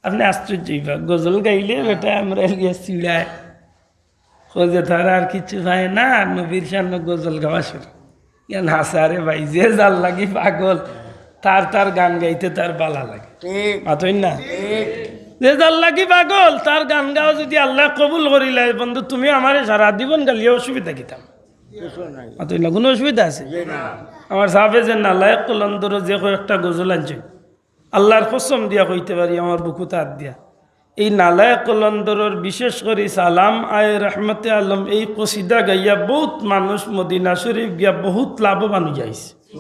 আপনে আশ্চর্য অইবা, গজল গাইলে বেটায় আমরারে লইয়া ছিড়ায়। কয় যে তারা আর কিচ্ছু পায় না, নবীর শানো গজল গাওয়া শুরু। ইয়ান হাছা রে ভাই, যে যার লাগি পাগল, তার তার গান গাইতে তার ভালা লাগে। ঠিক। মাতইন না? ঠিক। যে যার লাগি পাগল, তার গান গাওয়া যুদি আল্লায় কবুল করিলায়, বন্ধু, তুমি আমারে সারা জীবন গাইলেও অসুবিধা কিতা? কিচ্ছু নাই। মাতইন না, কুনু অসুবিধা আছে? জি না। আমার ছাবে যে নালায়েক কলন্দরর যে কয়েকটা গজল আনছে, আল্লাহর কসম দিয়া কইতে পারি, আমার বুকুত আত দিয়া, এই নালায়েক কলন্দরর বিশেষ করি সালাম আয়ে রহমতে আলম এই কসিদা গাইয়া বউত মানুষ মদিনা শরীফ গিয়া বউত লাভবান অইয়া আইছে।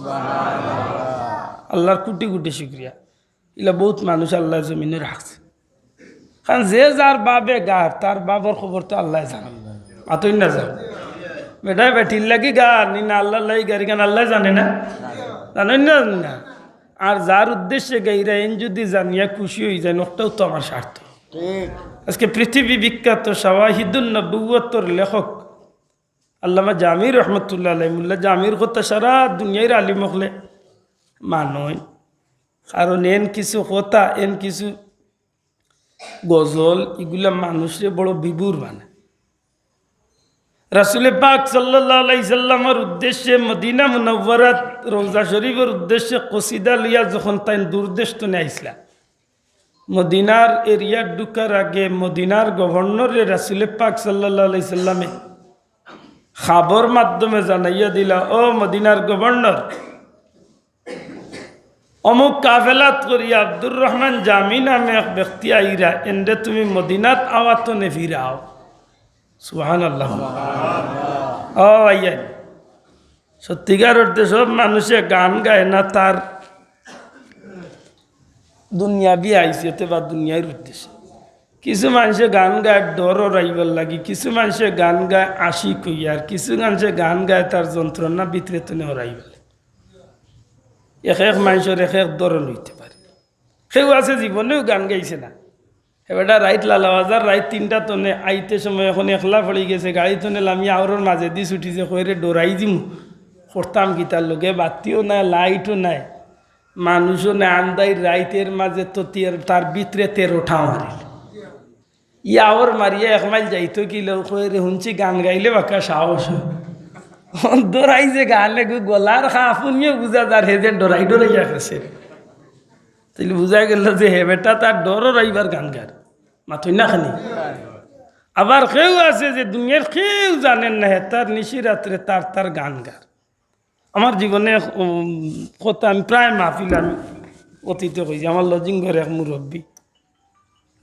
আল্লাহর কোটি কোটি শুকরিয়া। ইলা বউত মানুষ আল্লায় জমিনো রাখছে। কারণ যে যার বাবে গার, তার বাবর খবর তো আল্লায় জানে। মাতইন না যার। বেটায় বেটির লাগি গার, নি না আল্লাহর লাগি গার, ইখান আল্লায় জানে না? জানইন না, জানইন না? আর যার উদ্দেশ্যে গাইরা, এইন যুদি জানিয়া খুশি অইযাইন, অটাউ তো আমার স্বার্থ। ঠিক। আজকে পৃথিবী বিখ্যাত শাওয়াহিদুন নবুওয়াতর লেখক আল্লামা জামি রহমতুল্লাহ আলাইহি, মোল্লা জামির কথা সারা দুনিয়ার আলিম অকলে মানইন। কারণ এইন কিছু কথা, এইন কিছু গজল, ইগুলা মানুষরে বড় বিভোর বানায়। রাসুলে পাক সাল্লাল্লাহু আলাইহি সাল্লামর উদ্দেশ্যে মদিনা মুনাওয়ারাত রওজা শরীফর উদ্দেশ্যে কসিদা লইয়া যখন তাইন দূর দেশ তনে আইছলা, মদিনার এরিয়াত ঢুকার আগে মদিনার গভর্নররে রাসুলে পাক সাল্লাল্লাহু আলাইহি সাল্লামে খাবর মাধ্যমে জানাইয়া দিলা, "ও মদিনার গভর্নর, অমুক কাফেলাত করি আব্দুর রহমান জামি নামে এক ব্যক্তি আইরা, এনরে তুমি মদিনাত আওয়াত তনে ফিরাও।" সুবহানাল্লাহ। ও ভাইয়া, সত্যিকার অর্থে সব মানুষে গান গায় না তার দুনিয়াবি হাইসিয়তে বা দুনিয়ার উদ্দেশ্যে। কিছু মানষে গান গায় ডর হরাইবার লাগি, কিছু মানষে গান গায় আশিক অইয়া, আর কিছু মানষে গান গায় তার যন্ত্রণা ভিতরে তনে হরাইবার লাগি। এক এক মানষর এক এক ধরন অইতে পারে। কেউ আছে জীবনেও গান গাইছে না। হে বেটা রাইত লালাবাজার রাইত তিনটা তনে আইতে সময় অখন একলা পড়ি গেছে, গাড়ি তনে লামি আওরর মাজেদি ছুটিছে, কয় রে ডরাই যিমু, করতাম কিতা, লগে বাতিও নাই, লাইটও নাই, মানুষও নাই, আন্দাইর রাইতর মাজে তো তিয়ার-, তার ভিতরে তেরোটা মারিল। ই আওর মারিয়া এক মাইল যাইতো কি লো, কয় রে হুনছি গান গাইলে বাক্কা সাহস অয়। ডরাই যে গান এগু গলার খা হুনিও বুঝা যার হে যে ডরাই ডরাইয়া গেছে। তাইলে বুঝা গেল যে হে বেটা তার ডর হরাইবার গান গার। মাতইন না খানি। আবার কেউ আছে যে দুনিয়ার কেউ জানে না, হে তার নিশি রাত্রে তার তার গান গার। আমার জীবনে, উম, কথা আমি প্রায় মাহফিল আমি অতীতে কইছি, আমার লজিং ঘরে এক মুরব্বী,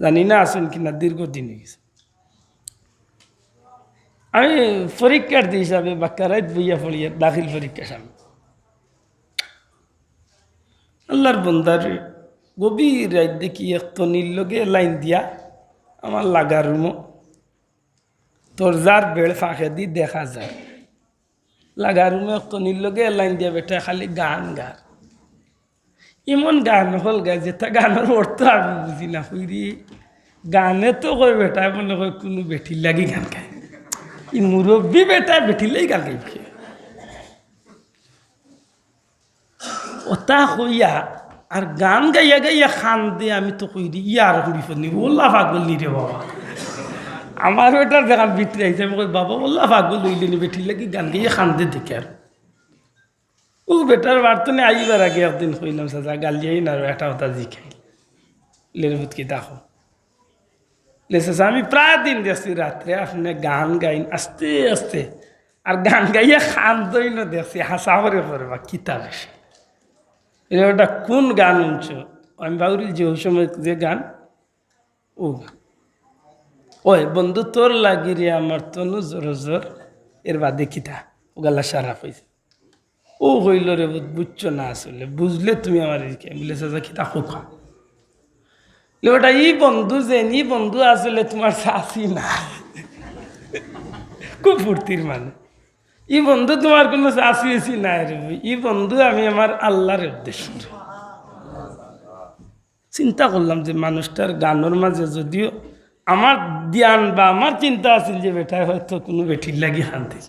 জানি না আছইন কি না, দীর্ঘদিন অই গেছে। আমি পরীক্ষার্থী হিসাবে বাক্কা রাইত বইয়া পড়িয়া দাখিল পরীক্ষার সামনে। আল্লার বন্দারে গভীর রাইত দেখি এক তনির লগে লাইন দিয়া আমার লাগা রুমো, দরজার বেড় ফাঁকেদি দেখা যায়, লাগা রুমো এক তনির লগে লাইন দিয়া বেটায় খালি গান গার। এমন গান অকল গায়, যেটা গানর অর্থ আমি বুঝি না। কইরি, গানে তো কয় বেটায় মনে কয় কুনু বেটির লাগি গান গায়। ই মুরব্বি বেটায় বেটির লাগি গান গাইবো। অতা কইয়া আর গান গাইয়া গাইয়া কান্দে। আমি তো কইরি, ইয়ার হুড়ি ফনি, অলা পাগল নি রে বাবা। আমার বেটার যেখান ভিতরে আইছে, আমি কই, "বাবা, অলা পাগল অইলে নি, বেটির লাগি গান গাইয়া কান্দে দেখি।" আর ও বেটার বাড়ি তনে আইবার আগে একদিন কইলাম, "চাচা, গালিয়াইন না, একটা কথা জিকাইল।" লেরে ফুতকি দেখো। লে চাচা, আমি প্রায় দিন দেখছি রাত্রে আপনে গান গাইন আস্তে আস্তে, আর গান গাইয়া কান্দইনও দেখছি, হাছা করি কইবা, কিতা বেশি। এটা ওটা কোন গান হুনছো? আমি বাউরি যে ওই সময় যে গান, ও, ওই বন্ধু তোর লাগি রে আমার তনু জর জর, এর বাদে কিতা? ও গালা সারা কইছে। ও কইলো, "রে বুঝ-, বুঝছো না আসলে, বুঝলে তুমি আমার এই কে-," বলে, "চাচা, কিতা খোকা?" বলে, "বেটা, ই বন্ধু যেন, ই বন্ধু আসলে তোমার চাচি না।" খুব ফুর্তির মানে, "ই বন্ধু তোমার কোনো চাচি এসি নাই রে, ই বন্ধু আমি আমার আল্লাহর উদ্দেশ্য।" চিন্তা করলাম যে মানুষটার গানর মাঝে যদিও আমার ধ্যান বা আমার চিন্তা আছিল যে বেটায় হয়তো কোনো বেটির লাগি কান্দির,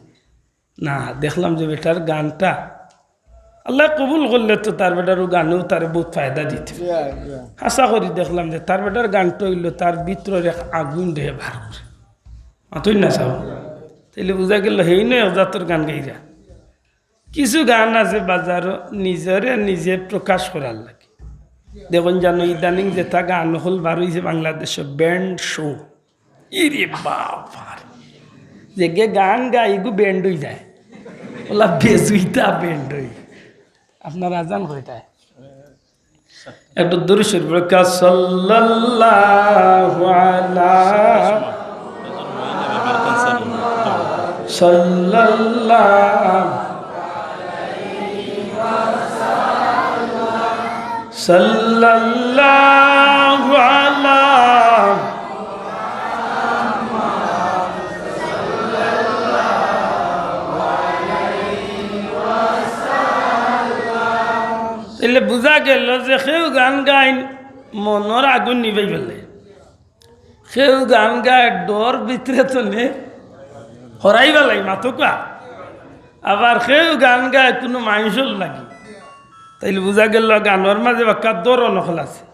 না, দেখলাম যে বেটার গানটা আল্লায় কবুল করলে তো তার বেটার ও গানেও তারে বউত ফায়দা দিতো। আশা করি দেখলাম যে তার বেটার গানটা অইলো তার ভিতরর এক আগুন দেহে বার করে। মাতইন না চাও? তাইলে বুঝা গেল হেইনও এক জাতর গান গাইরা। কিছু গান আছে বাজারো নিজরে নিজে প্রকাশ করার লাগি। দেখইন জানো ইদানিং যেটা গান অকল বার অইছে বাংলাদেশো, ব্যান্ড শো। ইরে বাবা রে। যেগে গান গায়, ইগু ব্যান্ড অই যায়। অলা বেজুইতা ব্যান্ড অই। আপনার আজান কয়টায়? একটু দুরূদ শরীফ পড়ো, সাল্লাল্লাহু আলা, সাল্লাল্লাহু সাল্লাল্লাহু আলা। তাইলে বুঝা গেল যে কেউ গান গাইন মনর আগুন নিবাই ফেলে। কেউ গান গায় ডর ভিতরে তনে হরাইবার লাগি, মাতউক্কা। আবার কেউ গান গায় কুনু মানষর লাগি। তাইলে বুঝা গেল গানর মাঝে বাক্কা ধরন অকল আছে।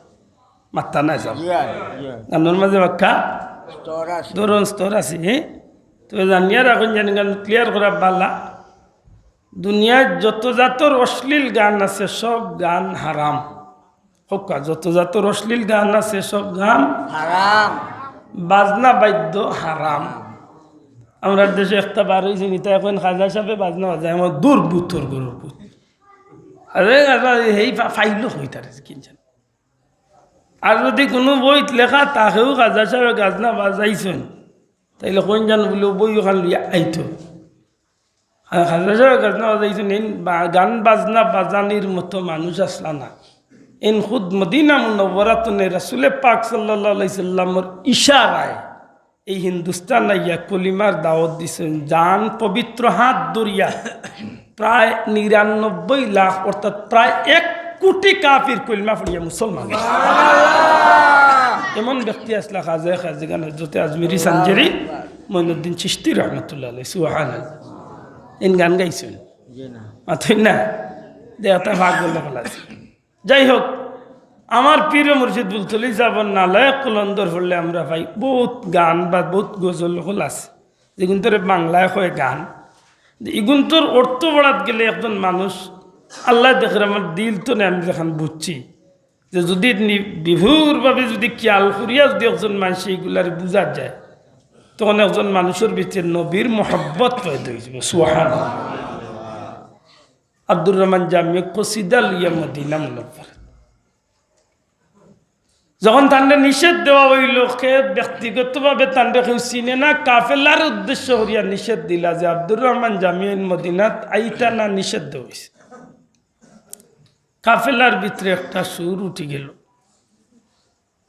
মাত্তা নাই সব। ইয়া, ইয়া। গানর মাঝে বাক্কা স্তর আছে। ধরন স্তর আছে, হ্যাঁ? তবে জানিয়া রাখইন জানি গান ক্লিয়ার করা বালা। দুনিয়ার যত জাতর অশ্লীল গান আছে সব গান হারাম। কউক্কা, যত জাতর অশ্লীল গান আছে, সব গান হারাম। বাজনা বাদ্য হারাম। আমরার দেশো একটা বার অইছে, নিতা এখন খাজা সাবে বাজনা বাজায়, আমার দূর ভূতর গরুর ভূত। আরে, আরে, হেই ফা-, ফাইলো কই তারে কিনছেন। আর যদি কুনু বইত লেখা তাকেও খাজা সাবে গাজনা বাজাইছইন, তাইলে কইন জানো বুলে বই ওখান লইয়া আইতো। আর খাজা সাবে গাজনা বাজাইছইন, এইন বা-, গান বাজনা বাজানির মতো মানুষ আছলা না। এইন খুদ মদিনা মুনাওয়ারা তনে রাসুলে পাক সাল্লাল্লাহু আলাইহি সাল্লামর ইশারায় এই হিন্দুস্তান আইয়া কলিমার দাওয়াত দিছইন। জান পবিত্র হাত ধরিয়া প্রায় নিরানব্বই লাখ, অর্থাৎ প্রায় এক কোটি কাফির কলিমা পড়িয়া মুসলমান অইছে। এমন ব্যক্তি আছলা খাজায়ে খাজিগান হযরতে আজমিরি সানজারি মঈনুদ্দিন চিশতি রহমতুল্লাহ আলাইহি। সুবহানাল্লাহ। এইন গান গাইছইন? জি না। মাতইন না? দেহটা ভাগ বললে ভালা আছে। যাই হোক, আমার পীর মুর্শিদ ফুলতলি সাবর নালায়েক কলন্দর পড়লে আমরা পাই বউত গান বা বউত গজল অকল আছে, যেগুনতরে বাংলায় কয় গান। ইগুনতর অর্থ পড়াত গেলে একজন মানুষ, আল্লায় দেখের আমার দিল তনে আমি যেখান বুঝছি, যে যদি নি-, বিভোরভাবে যদি খিয়াল করিয়া যদি একজন মানষে ইগুলারে বুঝা যায়, তখন একজন মানুষর ভিতরে নবীর মহব্বত পয়দা অইযিবো। সুবহানাল্লাহ। আব্দুর রহমান জামিয়ে কসিদা লইয়া মদিনা মুনাওয়ারা। যখন তানরে নিষেধ দেওয়া অইলো, কে ব্যক্তিগতভাবে তানরে কেউ চিনে না, কাফেলার উদ্দেশ্য করিয়া নিষেধ দিলা যে আব্দুর রহমান জামিয়ে মদিনাত আইতা না, নিষেধ দেওয়া অইছে। কাফেলার ভিতরে একটা সুর উঠি গেল।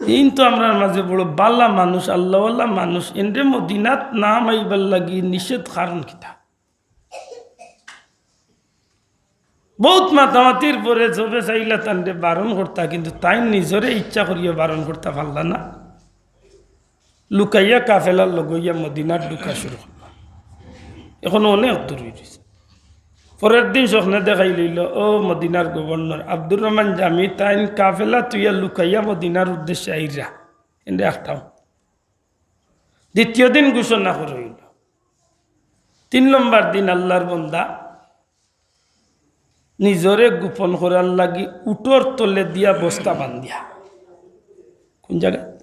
এইন তো আমরার মাঝে বড় বালা মানুষ, আল্লাহওয়ালা মানুষ, এনরে মদিনাত না হামাইবার লাগি নিষেধ কারণ কিতা? বউত মাতামাতির পরে জবে চাইলা তানরে বারণ করতা, কিন্তু তাইন নিজরে ইচ্ছা করিয়া বারণ করতা পারলা না। লুকাইয়া কাফেলার লগে অইয়া মদিনাত ঢুকা শুরু করলা। এখন অনেক দূর অই গেছে। পরের দিন স্বপ্নে দেখাইল, "ও মদিনার গভর্নর আব্দুর রহমান জামি, তাইন কাফেলা থইয়া লুকাইয়া মদিনার উদ্দেশ্যে আইরা, এনরে আটকাও।" দ্বিতীয় দিন ঘোষণা করা অইল। তিন নম্বর দিন আল্লাহর বন্দা নিজরে গোপন করার লাগি উটর তলে দিয়া বস্তা বান্ধিয়া। কোন জাগাত?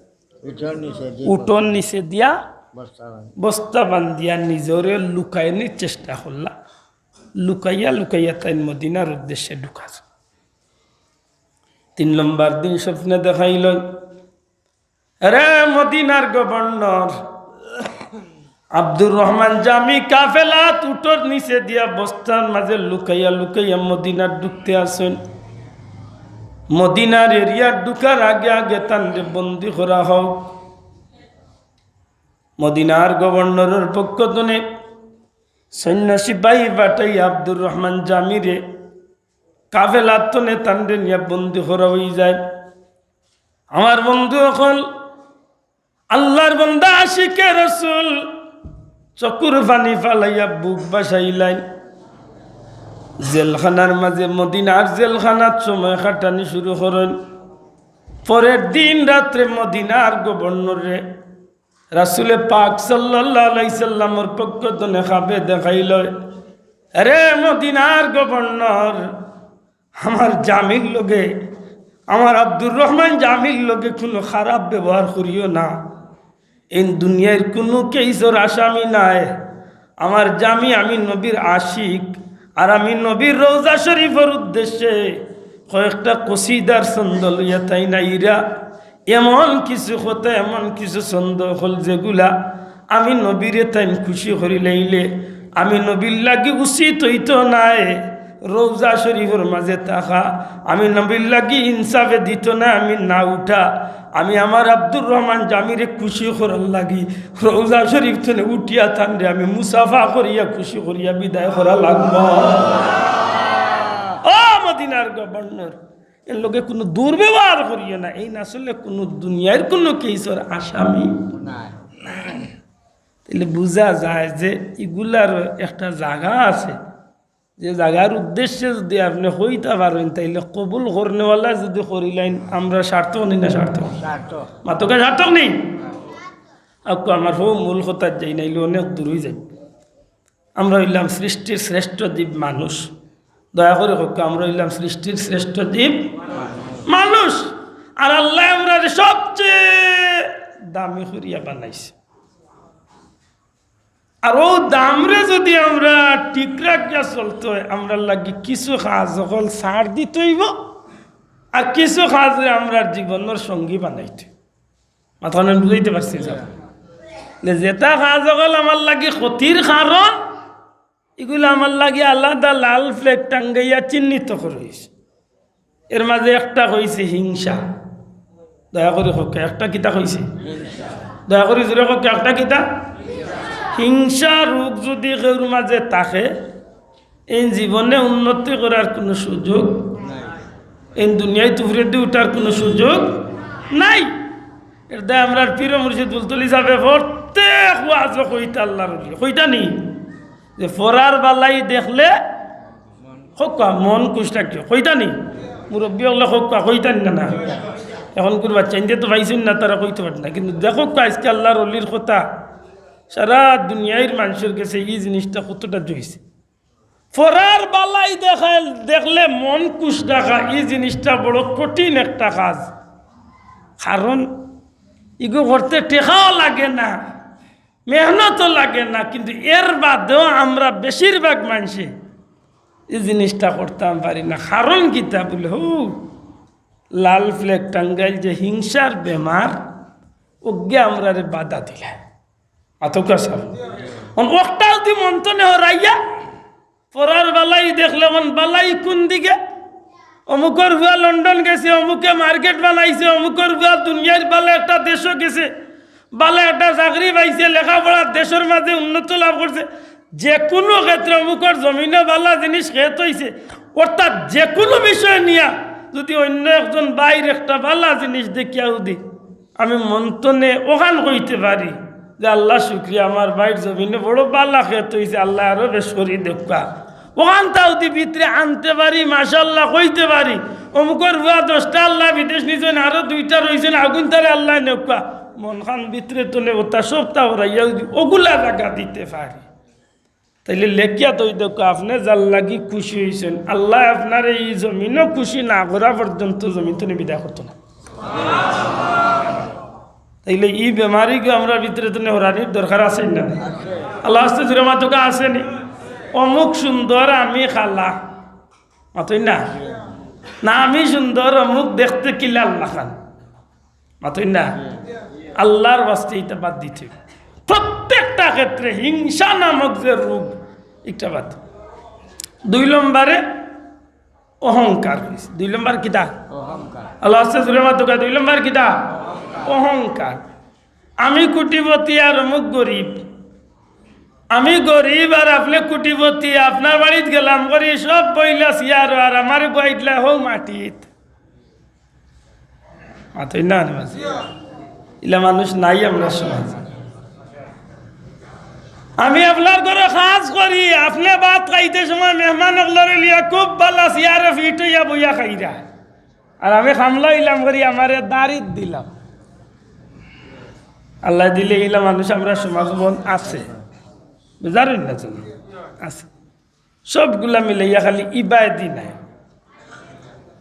উটর নিচে দিয়া বস্তা বান্ধিয়া নিজরে লুকাইনির চেষ্টা করলা। লুকাইয়া লুকাইয়া তাইন মদিনার উদ্দেশ্যে ঢুকার। তিন নম্বর দিন স্বপ্নে দেখাইল, "রে মদিনার গভর্নর আব্দুর রহমান জামি, কাফেলাত উটর নিচে দিয়া বস্তার মাঝে লুকাইয়া লুকাইয়া মদিনাত ঢুকতে আছইন। মদিনার এরিয়াত ঢুকার আগে আগে তানরে বন্দি করা হোক।" মদিনার গভর্নরের পক্ষ তনে সৈন্য সিপাহী পাঠাইয়া আব্দুর রহমান জামিরে কাফেলাত তনে তানরে নিয়া বন্দি করা অই যায়। আমার বন্ধু অকল, আল্লাহর বন্দা আশিকে রসুল চকুর পানি ফালাইয়া বুক ভাসাইলাইন। জেলখানার মাঝে, মদিনার জেলখানাত সময় কাটানি শুরু করইন। পরের দিন রাত্রে মদিনার গভর্নরে রাসুলে পাক সাল্লাল্লাহু আলাইহি সাল্লামর পক্ষ তনে খাবে দেখাইল, "রে মদিনার গভর্নর, আমার জামির লগে, আমার আব্দুর রহমান জামির লগে কুনু খারাপ ব্যবহার করিও না। এইন দুনিয়ার কুনু কেইসর আসামি নায়। আমার জামি, আমি নবীর আশিক, আর আমি নবীর রওজা শরীফর উদ্দেশ্যে কয়েকটা কসিদার ছন্দ লইয়া তাইন আইরা। এমন কিছু কথা, এমন কিছু ছন্দ অকল যেগুলা আমি নবীরে তাইন খুশি করিলাইলে আমি নবীর লাগি উচিত অইতো নায় রওজা শরীফর মাঝে থাকা, আমি নবীর লাগি ইনসাফে দিতো নায় আমি না উঠা, আমি আমার আব্দুর রহমান জামিরে খুশি করার লাগি রওজা শরীফ তনে উঠিয়া তানরে আমি মুসাফা করিয়া খুশি করিয়া বিদায় করা লাগবো।" ও মদিনার গভর্নর, এর লগে কুনু দুর্ব্যবহার করিও না। এইন আসলে কুনু দুনিয়ার কুনু কেইসর আসামি। তাইলে বুঝা যায় যে ইগুলার একটা জাগা আছে, যে জাগার উদ্দেশ্যে যুদি আপনে কইতা পারইন, তাইলে কবুল করনেওয়ালা যুদি করিলাইন, আমরা সার্থক নি না সার্থক? সার্থক। মাতকা সার্থক নি? আকু আমার হউ মূল কথাত যাই, নাইলে অনেক দূর অই যায়। আমরা অইলাম সৃষ্টির শ্রেষ্ঠ জীব মানুষ। দয়া করি কউক্কা, আমরা অইলাম সৃষ্টির শ্রেষ্ঠ জীব মানুষ। আর আল্লায় আমরারে সবচেয়ে দামি করিয়া বানাইছে। আর অউ দামরে যুদি আমরা ঠিক রাখিয়া চলতে অয়, আমরার লাগি কিছু কাজ অকল ছাড় দিতে অইবো, আর কিছু কাজরে আমরার জীবনর সঙ্গী বানাইতে অইবো। মাতখান বুঝাইতে পারছি, স্যার? যে যেটা কাজ অকল আমার লাগি ক্ষতির কারণ, ইগুলা আমার লাগি আলাদা লাল ফ্ল্যাগ টাঙ্গাইয়া চিহ্নিত করা অইছে। এর মাঝে একটা কইছে হিংসা। দয়া করি কউক্কা, একটা কিতা কইছে? দয়া করি জোরে কউক্কা, একটা কিতা? হিংসা রোগ যুদি কেউর মাঝে থাকে, এইন জীবনে উন্নতি করার কুনু সুযোগ, এইন দুনিয়াত উপরেদি উঠার কুনু সুযোগ নাই। এর দায় আমরার পীর মুর্শিদ ফুলতলি সাবে প্রত্যেক ওয়াজো কইতা আল্লাহর ওলি, কইতা নি? যে পরার বালাই দেখলে কউক্কা মন খুশ রাখিও, কইতা নি? মুরব্বি অকলে কউক্কা, কইতা নি না, না? এখনকুর বাচ্চাইন্তে তো পাইছইন না, তারা কইতে পারে না, কিন্তু দেখউক্কা আইজকে আল্লাহর ওলির কথা, সারা দুনিয়ার মানষর গেছে ই জিনিসটা কতটা জইছে। পরার বালাই দেখাইল, দেখলে মন খুশ রাখা, ই জিনিসটা বড় কঠিন একটা কাজ। কারণ ইগু করতে টেকাও লাগে না, মেহনতও লাগে না, কিন্তু এর বাদেও আমরা বেশিরভাগ মানষে ই জিনিসটা করতাম পারি না। কারণ কিতা বুলে, হউ লাল ফ্ল্যাগ টাঙ্গাইল যে হিংসার বেমার, অগুয়ে আমরারে বাধা দিলায়। মাতকা সাব। অন অকটা যুদি মন তনে হরাইয়া, পরার বালাই দেখলে অন বালাই কুন দিকে, অমুকর পুয়া লন্ডন গেছে, অমুকে মার্কেট বানাইছে, অমুকর পুয়া দুনিয়ার ভালা একটা দেশো গেছে, ভালা একটা চাকরি পাইছে, লেখাপড়ার দেশর মাঝে উন্নত লাভ করছে। যে কুনু ক্ষেত্রে অমুকর জমিনো ভালা জিনিস খেত অইছে, অর্থাৎ যে কুনু বিষয় নিয়া যুদি অইন্য একজন ভাইর একটা ভালা জিনিস দেখিয়া যুদি আমি মন থনে অখান কইতে পারি যে, "আল্লাহ শুকরিয়া, আমার ভাইর জমিনো বড় ভালা খেত অইছে, আল্লায় আরো বেশ করি দেউক্কা।" অখানতা যুদি ভিতরে আনতে পারি, মাশাআল্লাহ কইতে পারি, "অমুকর পুয়া দশটা আল্লায় বিদেশ নিছইন, আরো দুইটা রইছইন, আগুইনতারে আল্লায় নেউক্কা।" মনখান ভিতরে থনে অতা সবতা হরাইয়া যুদি অগুলা জাগা দিতে পারি, তাইলে লেখিয়া থই দেউক্কা, আপনে যার লাগি খুশি অইছইন, আল্লায় আপনারে ই জমিনো খুশি না করা পর্যন্ত জমিন থনে বিদায় করতো না। তাইলে ই বেমারিগু আমরার ভিতরে থনে হরানির দরকার আছে না? আল্লাহ আস্তে জুরে মাতউক্কা, আছে নি? অমুক সুন্দর, আমি কালা। মাতইন না? না, আমি সুন্দর, অমুক দেখতে কিলার লাখান। মাতইন না? আল্লাহর ওয়াস্তে ইটা বাদ দিতে। প্রত্যেকটা ক্ষেত্রে হিংসা নামক যে রোগ, ইটা বাদ। দুই নম্বরে অহংকার অইছে। দুই নম্বর কিতা? অহংকার। আল্লাহ আস্তে জুরে মাতউক্কা, দুই নম্বর কিতা? অহংকার। আমি কোটিপতি আর অমুক গরিব। আমি গরিব আর আপনে কোটিপতি। আপনার বাড়িত গেলাম করি, সব বইলা চেয়ারো, আর আমারে বওয়াইলা হউ মাটিত। মাতইন না নি বাজি? ইলা মানুষ নাই আমরার সমাজো। আমি আপনার ঘরো কাজ করি, আপনে ভাত খাইতে সময় মেহমান অকলরে লইয়া খুব ভালা চেয়ারো ফিট অইয়া বইয়া খাইরা, আর আমি কামলা অইলাম করি আমারে দাড়িত দিলাম। আল্লায় দিলে ইলা মানুষ আমরার সমাজো আছে, বুঝার না জন্য আছে। সবগুলা মিলাইয়া খালি ইবায়দি নায়।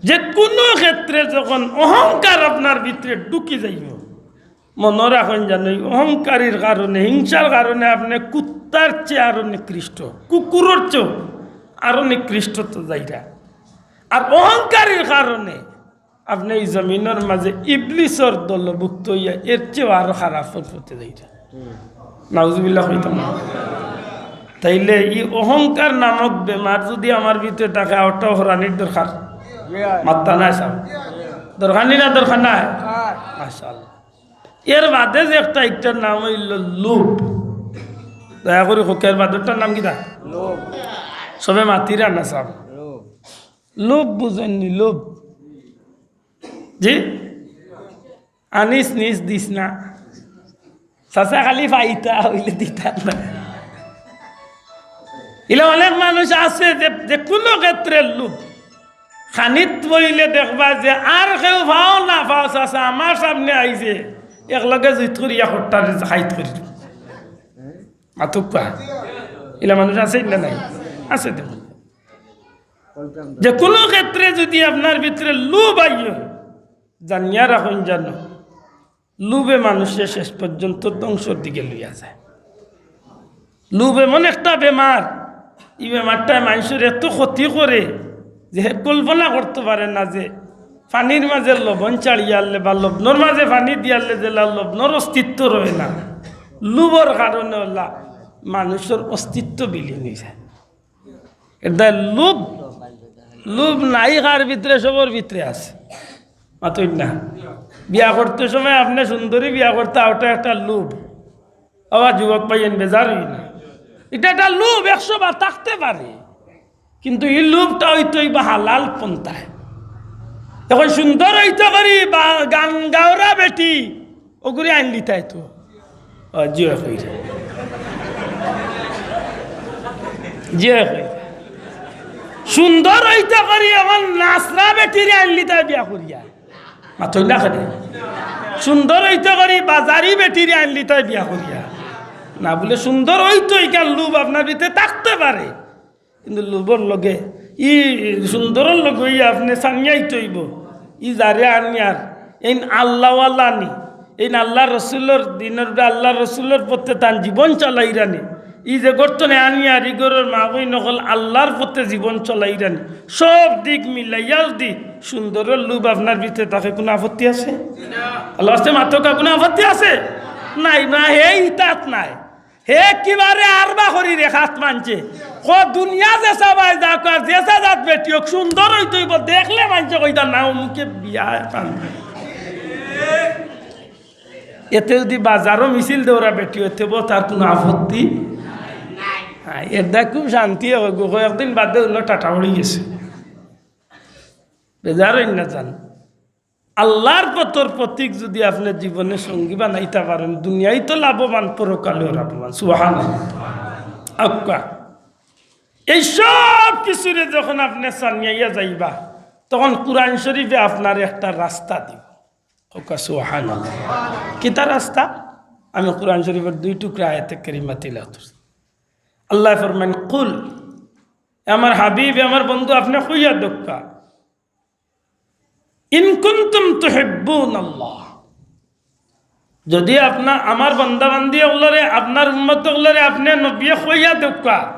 যে কুনু ক্ষেত্রে যখন অহংকার আপনার ভিতরে ঢুকি যাইবো, মনো রাখইন জানো, ই অহংকারীর কারণে, হিংসার কারণে আপনে কুত্তার চেয়ে আরো নিকৃষ্ট, কুকুরর চেয়েও আরো নিকৃষ্ট তো যাইরা। আর অহংকারীর কারণে আপনে ই জমিনর মাঝে ইবলিসর দলভুক্ত অইয়া এর চেয়েও আরো খারাপর পথে যাইরা। নাউজুবিল্লাহ কইতাম না? তাইলে ই অহংকার নামক বেমার যুদি আমার ভিতরে থাকে, অটাও হরানির দরকার। মাত্তা নাই সাব? দরকার নি না দরকার নাই? মাশাআল্লাহ। এর বাদে যে একটা, একটার নাম অইলো লোভ। দয়া করি কউক্কা, এর বাদেরটার নাম কিতা? লোভ। সবে মাতিরা না সাব? লোভ। লোভ বুঝইন নি? লোভ। জি? আনিস নিস দিস না। চাচা খালি পাইতা অইলে দিতা না। ইলা অনেক মানুষ আছে যে, যে কুনু ক্ষেত্রে লোভ। খানিত বইলে দেখবা যে আর কেউ পাও না পাও, চাচা আমার সামনে আইছে, একলগে জুইত করিয়া খোরটারে খাইত করি। মাতউক্কা। ইলা মানুষ আছে না নাই? আছে দেখুন। যে কুনু ক্ষেত্রে যুদি আপনার ভিতরে লোভ আইয়, জানিয়া রাখইন জানো, লোভে মানুষরে শেষ পর্যন্ত ধ্বংসর দিকে লইয়া যায়। লোভ এমন একটা বেমার, ই বেমারটায় মানষর এত ক্ষতি করে যে হে কল্পনা করতো পারে না যে পানির মাঝে লবণ ছাড়িয়া আনলে বা লবণর মাঝে পানি দিয়ালে যেলা লবণর অস্তিত্ব রয় না, লোভর কারণে অলা মানষর অস্তিত্ব বিলীন অইযায়। এর দায় লোভ, লোভ নাই কার ভিতরে, সবর ভিতরে আছে। মাতইন না? বিয়া করতে সময় আপনে সুন্দরী বিয়া করতা, অটা একটা লোভ। আবার যুবক ভাইয়াইন বেজার অইন না, ইটা একটা লোভ, একশো বার থাকতে পারে, কিন্তু ই লোভটা অইতো অইবো হালাল পন্থায়। এখন সুন্দর অইতো করি বা গান গাওরা বেটি, অগুরে আইনলিতায় তো। ও, জি অয় কইরা। জি অয় কইরা। সুন্দর অইতো করি এখন নাচরা বেটিরে আইনলিতায় বিয়া করিয়া। মাতইন না কেনে? সুন্দর অইতো করি বাজারি বেটিরে আইনলিতায় বিয়া করিয়া। না বুলে সুন্দর অইতো, ইখান লোভ আপনার ভিতরে থাকতে পারে। কিন্তু লোভর লগে, ই সুন্দরর লগে ই আপনে সানিয়াইতো অইবো। ই যারে আনিয়ার, এইন আল্লাহওয়ালা নি, এইন আল্লাহ রসুলর দিনর উপরে আল্লাহ রসুলর পথে তান জীবন চালাইরা নি। ই যে গর্তনে আনিয়ার, ই ঘরর মা বইন অকল আল্লাহর পথে জীবন চালাইরা নি। সব দিক মিলাইয়া যুদি সুন্দরর লোভ আপনার ভিতরে থাকে, কুনু আপত্তি আছে? আল্লাহ আস্তে মাতউক্কা, কুনু আপত্তি আছে? নাই, না, হে ইতাত নাই। হে কিবারে আরবা করি রে খাত মানছে। কো দুনিয়া যেছা বায় যাউক আর যেছা জাত বেটি অউক, সুন্দর অইতে অইবো, দেখলে মানষে কইতা না অমুকে বিয়া খান। এতে যুদি বাজারো মিছিল দেওরা বেটি অইতে অইবো, তার কুনু আপত্তি নাই। হ্যাঁ, এরদায় খুব শান্তি অইবো, কয়েকদিন বাদে অইন্য টাটা পড়ি গেছে। বেজার অইন না যান। আল্লার পথর পথিক যুদি আপনে জীবনে সঙ্গী বানাইতা পারইন, দুনিয়াত তো লাভবান, পরকালেও লাভবান। সুবহানাল্লাহ। আউক্কা। এই সব কিছুরে যখন আপনে ছাড়িয়া যাইবা, তখন কুরআন শরিফে আপনারে একটা রাস্তা দিবো। কউক্কা সুবহানাল্লাহ। কিতা রাস্তা? আমি কুরআন শরিফর দুই টুকরা আয়াতে কারিমা তিলাওয়াত করছি। আল্লায় ফরমাইন, "কুল", এ আমার হাবিব, এ আমার বন্ধু, আপনে কইয়া দেউক্কা, "ইন কুনতুম তুহিব্বুনাল্লাহ।" যুদি আপনা-, আমার বান্দা-বান্দি অকলরে, আপনার উম্মত অকলরে আপনে নবিয়ে কইয়া দেউক্কা,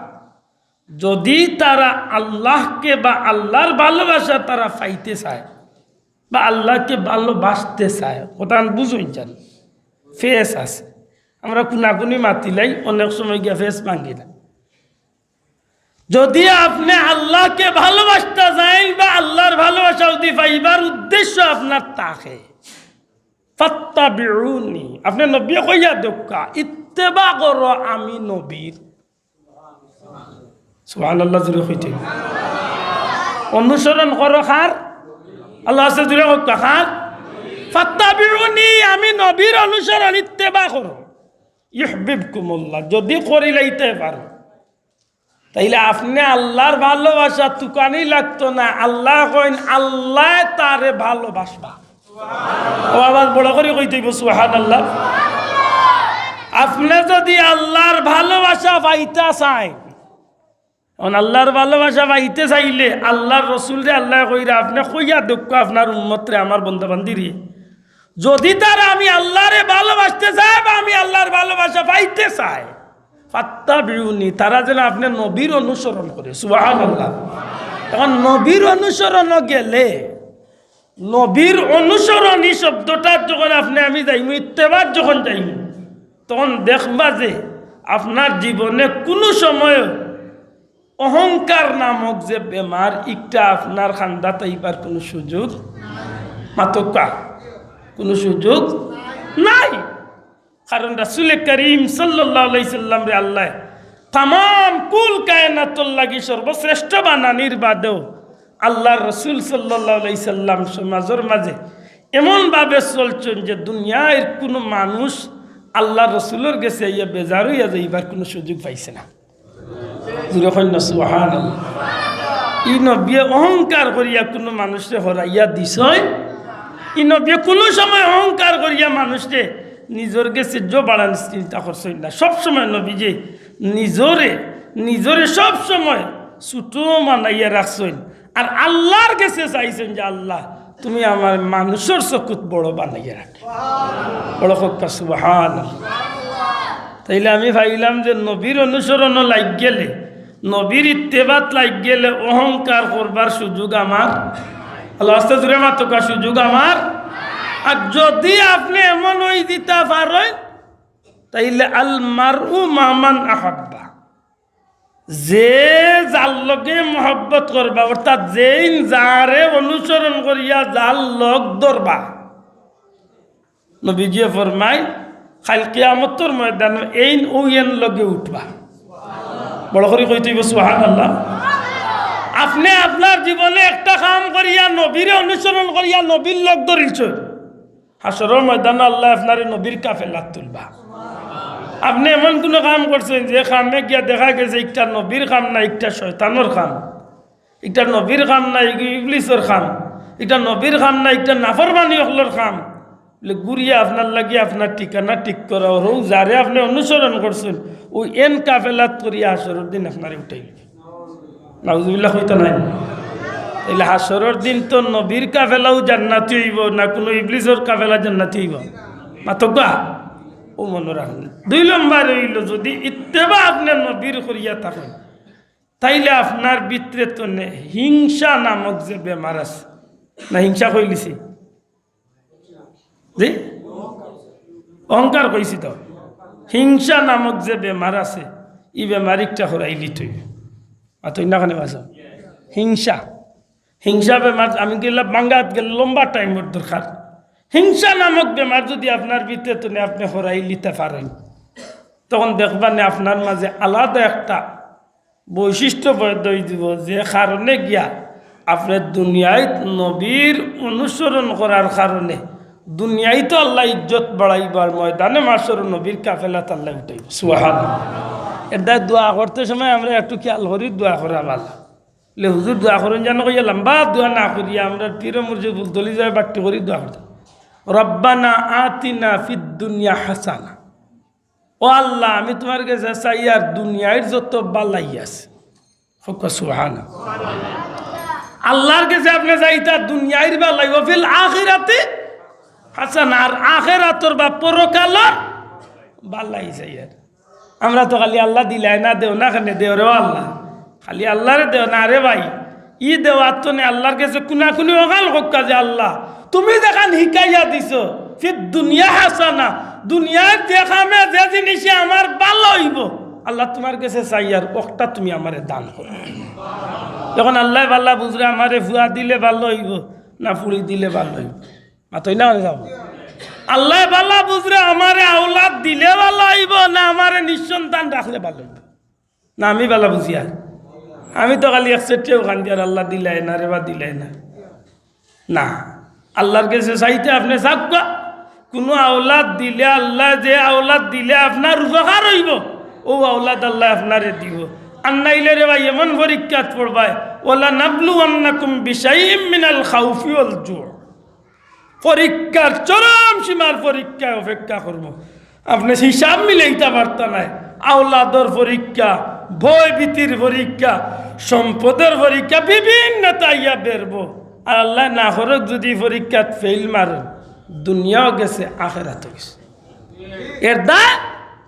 যুদি তারা আল্লাহকে বা আল্লার ভালোবাসা তারা পাইতে চায় বা আল্লাহকে ভালোবাসতে চায়, কথাখান বুঝইন যান, ফেস আছে। আমরা কুনাকুনি মাতিলাই, অনেক সময় গিয়া ফেস ভাঙ্গি না। যুদি আপনে আল্লাহকে ভালোবাসতা চাইন বা আল্লার ভালোবাসা যুদি পাইবার উদ্দেশ্য আপনার থাকে, "ফাত্তাবিউনি", আপনে নবিয়ে কইয়া দেউক্কা, "ইত্তেবা করো আমি নবীর।" সুবহানাল্লাহ, জুরে কইতে। অনুসরণ করো কার? আল্লার ওয়াস্তে জুরে কউক্কা, কার? "ফাত্তাবিউনি", আমি নবীর অনুসরণ, ইত্তেবা করো। ইউহবিবকুমুল্লাহ, যুদি করিলাইতে পারো, তাইলে আপনে আল্লার ভালোবাসা তুকানি লাগতো না। আল্লায় কইন, আল্লায় তারে ভালোবাসবা। ও আবার বড় করি কইতে অইবো, সুবহানাল্লাহ। আপনে যুদি আল্লার ভালোবাসা পাইতা চাইন, অখন আল্লার ভালোবাসা পাইতে চাইলে আল্লার রসুলরে আল্লায় কইরা, আপনে কইয়া দেউক্কা আপনার উম্মতরে, আমার বান্দা-বান্দিরে, যুদি তারা আমি আল্লারে ভালোবাসতে চায় বা আমি আল্লার ভালোবাসা পাইতে চায়, "ফাত্তাবিউনি", তারা যেন আপনে নবীর অনুসরণ করে। সুবহানাল্লাহ। অখন নবীর অনুসরণো গেলে, নবীর অনুসরণী শব্দটা যখন আপনে আমি যাইমু, ইত্তেবাত যখন যাইমু, তখন দেখবা যে আপনার জীবনে কুনু সময় অহংকার নামক যে বেমার, ইটা আপনার কান্দাত আইবার কুনু সুযোগ, মাতউক্কা, কুনু সুযোগ নাই। কারণ রাসূলে করিম সাল্লাল্লাহু আলাইহি সাল্লামরে আল্লায় তামাম কুল কায়নাতর লাগি সর্বশ্রেষ্ঠ বানানির বাদেও আল্লার রসুল সাল্লাল্লাহু আলাইহি সাল্লাম সমাজর মাঝে এমনভাবে চলছইন যে দুনিয়ার কুনু মানুষ আল্লার রসুলর গেছে আইয়া বেজার অইয়া যাইবার কুনু সুযোগ পাইছে না। জুরে কইন না, সুবহানাল্লাহ। ই নবিয়ে অহংকার করিয়া কুনু মানুষরে হরাইয়া দিছইন? ই নবিয়ে কুনু সময় অহংকার করিয়া মানুষরে নিজর গেছে জো বাড়ান চিন্তা করছইন না। সব সময় নবীজি নিজরে, নিজরে সব সময় ছোট বানাইয়া রাখছইন। আর আল্লার গেছে চাইছইন যে, "আল্লাহ, তুমি আমারে মানুষর চকুত বড় বানাইয়া রাখো।" বড় কউক্কা, সুবহানাল্লাহ। তাইলে আমি পাইলাম যে নবীর অনুসরণো লাইগ গেলে, নবীর ইত্তেবাত লাইগ গেলে অহংকার করবার সুযোগ আমার, আল্লার ওয়াস্তে জুরে মাতউক্কা, সুযোগ আমার। আর যুদি আপনে এমন অইযিতা পারইন, তাইলে আল মারউ মা মান আহাব্বা, যে যার লগে মহব্বত করবা, অর্থাৎ যেইন যারে অনুসরণ করিয়া যার লগ ধরবা, নবীজিয়ে ফরমাইন, কাইল কিয়ামতর ময়দানো এইন অউ এন লগে উঠবা। বড় করি কইতে অইবো, সুবহানাল্লাহ। আপনে আপনার জীবনে একটা কাম করিয়া, নবীরে অনুসরণ করিয়া, নবীর লগ ধরিলছইন, হাশরর ময়দানো আল্লায় আপনারে নবীর কাফেলাত তুলবা। আপনে এমন কুনু কাম করছইন যে কামে গিয়া দেখা গেছে ইটা নবীর কাম না, ইটা শয়তানর কাম, ইটা নবীর কাম না, ইগু ইবলিসর কাম, ইটা নবীর কাম না, ইটা নাফরমানি অকলর কাম। বলে ঘুরিয়া আপনার লাগি আপনার ঠিকানা ঠিক করা অর, অউ যারে আপনে অনুসরণ করছইন, অউ এন কাফেলাত করিয়া হাশরর দিন আপনারে উঠাইল। নাউজুবিল্লাহ কইতা নায়? তাইলে হাশরর দিন তো নবীর কাফেলাও জান্নাতি অইবো, না কুনু ইবলিসর কাফেলা জান্নাতি অইবো? মাতউক্কা, অউ মনো রাখইন। দুই নম্বর অইলো, যুদি ইত্তেবা আপনে নবীর করিয়া থাকইন, তাইলে আপনার ভিতরে তো নে-, হিংসা নামক যে বেমার আছে, না হিংসা কইলিছি? জি? অহংকার কইছি তো। হিংসা নামক যে বেমার আছে, ই বেমার একটা হরাইলিতে অইবো। মাতইন না কেনে বা সাব? হিংসা, হিংসা বেমার। আমি গেলে বাঙ্গাত গেলে লম্বা টাইমর দরকার। হিংসা নামক বেমার যদি আপনার ভিতরে তনে আপনে হরাইলিতা পারেন, তখন দেখবা নে আপনার মাঝে আলাদা একটা বৈশিষ্ট্য পয়দা অই যিবো, যে কারণে গিয়া আপনে দুনিয়াইত নবীর অনুসরণ করার কারণে দুনিয়াইতো আল্লায় ইজ্জত বাড়াইবার, ময়দানে মাশরো নবীর কাফেলাত আল্লায় উঠাইবো। সুবহানাল্লাহ। এর দায় দোয়া করতে সময় আমরা একটু খেয়াল করি, দোয়া করা ভালা। লে হুজুর দোয়া করইন যেন কইয়া লম্বা দোয়া না করিয়া আমরা পীর মুর্শিদ ফুলতলি যাই বাট্টি করি দোয়া করতে। রব্বানা আতিনা ফিদ দুনিয়া হাসানা। ও আল্লাহ, আমি তুমার গেছে চাইয়ার দুনিয়ার যত বালাই আছে। কউক্কা সুবহানাল্লাহ। আল্লার গেছে আপনে চাইতা দুনিয়ার বালাই, ওয়া ফিল আখিরাতি হাসানা, আর আখেরাতর বা পরকালর বালাই চাইয়ার। আমরা তো খালি আল্লাহ দিলায় না, দেও না কেনে, দেও রে আল্লাহ, খালি আল্লারে দেও না রে ভাই। ই দেওয়ার তনে আল্লার গেছে কুনাকুনি অখান কউক্কা যে, আল্লাহ, তুমি যেখান হিকাইয়া দিছো, ফিদ দুনিয়া হাসানা, দুনিয়ার যে কামে যে জিনিসে আমার ভালা অইবো, আল্লাহ তুমার গেছে চাইয়ার অকটা তুমি আমারে দান করো। এখন আল্লায় ভালা বুঝরা আমারে ফুয়া দিলে ভালা অইবো না ফুড়ি দিলে ভালা অইবো। মাতইন না কেনে বা সাব? আল্লায় ভালা বুঝরা আমারে আওলাদ দিলে ভালা অইবো না আমারে নিঃসন্তান রাখলে ভালা অইবো। না, আমি ভালা বুঝিয়ার। আমি তো খালি এক সেটিয়াও কান্দিয়ার, আল্লাহ দিলায় না রে বা দিলায় না। না, আল্লার গেছে চাইতে আপনে চাউক্কা, কুনু আওলাদ দিলে, আল্লায় যে আওলাদ দিলে আপনার উপকার অইবো, অউ আওলাদ আল্লায় আপনারে দিবো। আর নাইলে রে ভাই, এমন পরীক্ষাত পড়বায়, ওয়ালা নাবলুওয়ান্নাকুম বিশাইইম মিনাল খাউফি ওয়াল জু। পরীক্ষার চরম সীমার পরীক্ষায় অপেক্ষা করবো। আপনে হিসাব মিলাইতা পারতা নায়। আওলাদর পরীক্ষা, ভয় ভীতির পরীক্ষা, সম্পদর পরীক্ষা, বিভিন্নতা আইয়া বেরবো। আর আল্লায় না করউক যদি পরীক্ষাত ফেইল মারইন, দুনিয়াও গেছে, আখেরাতও গেছে। এর দায়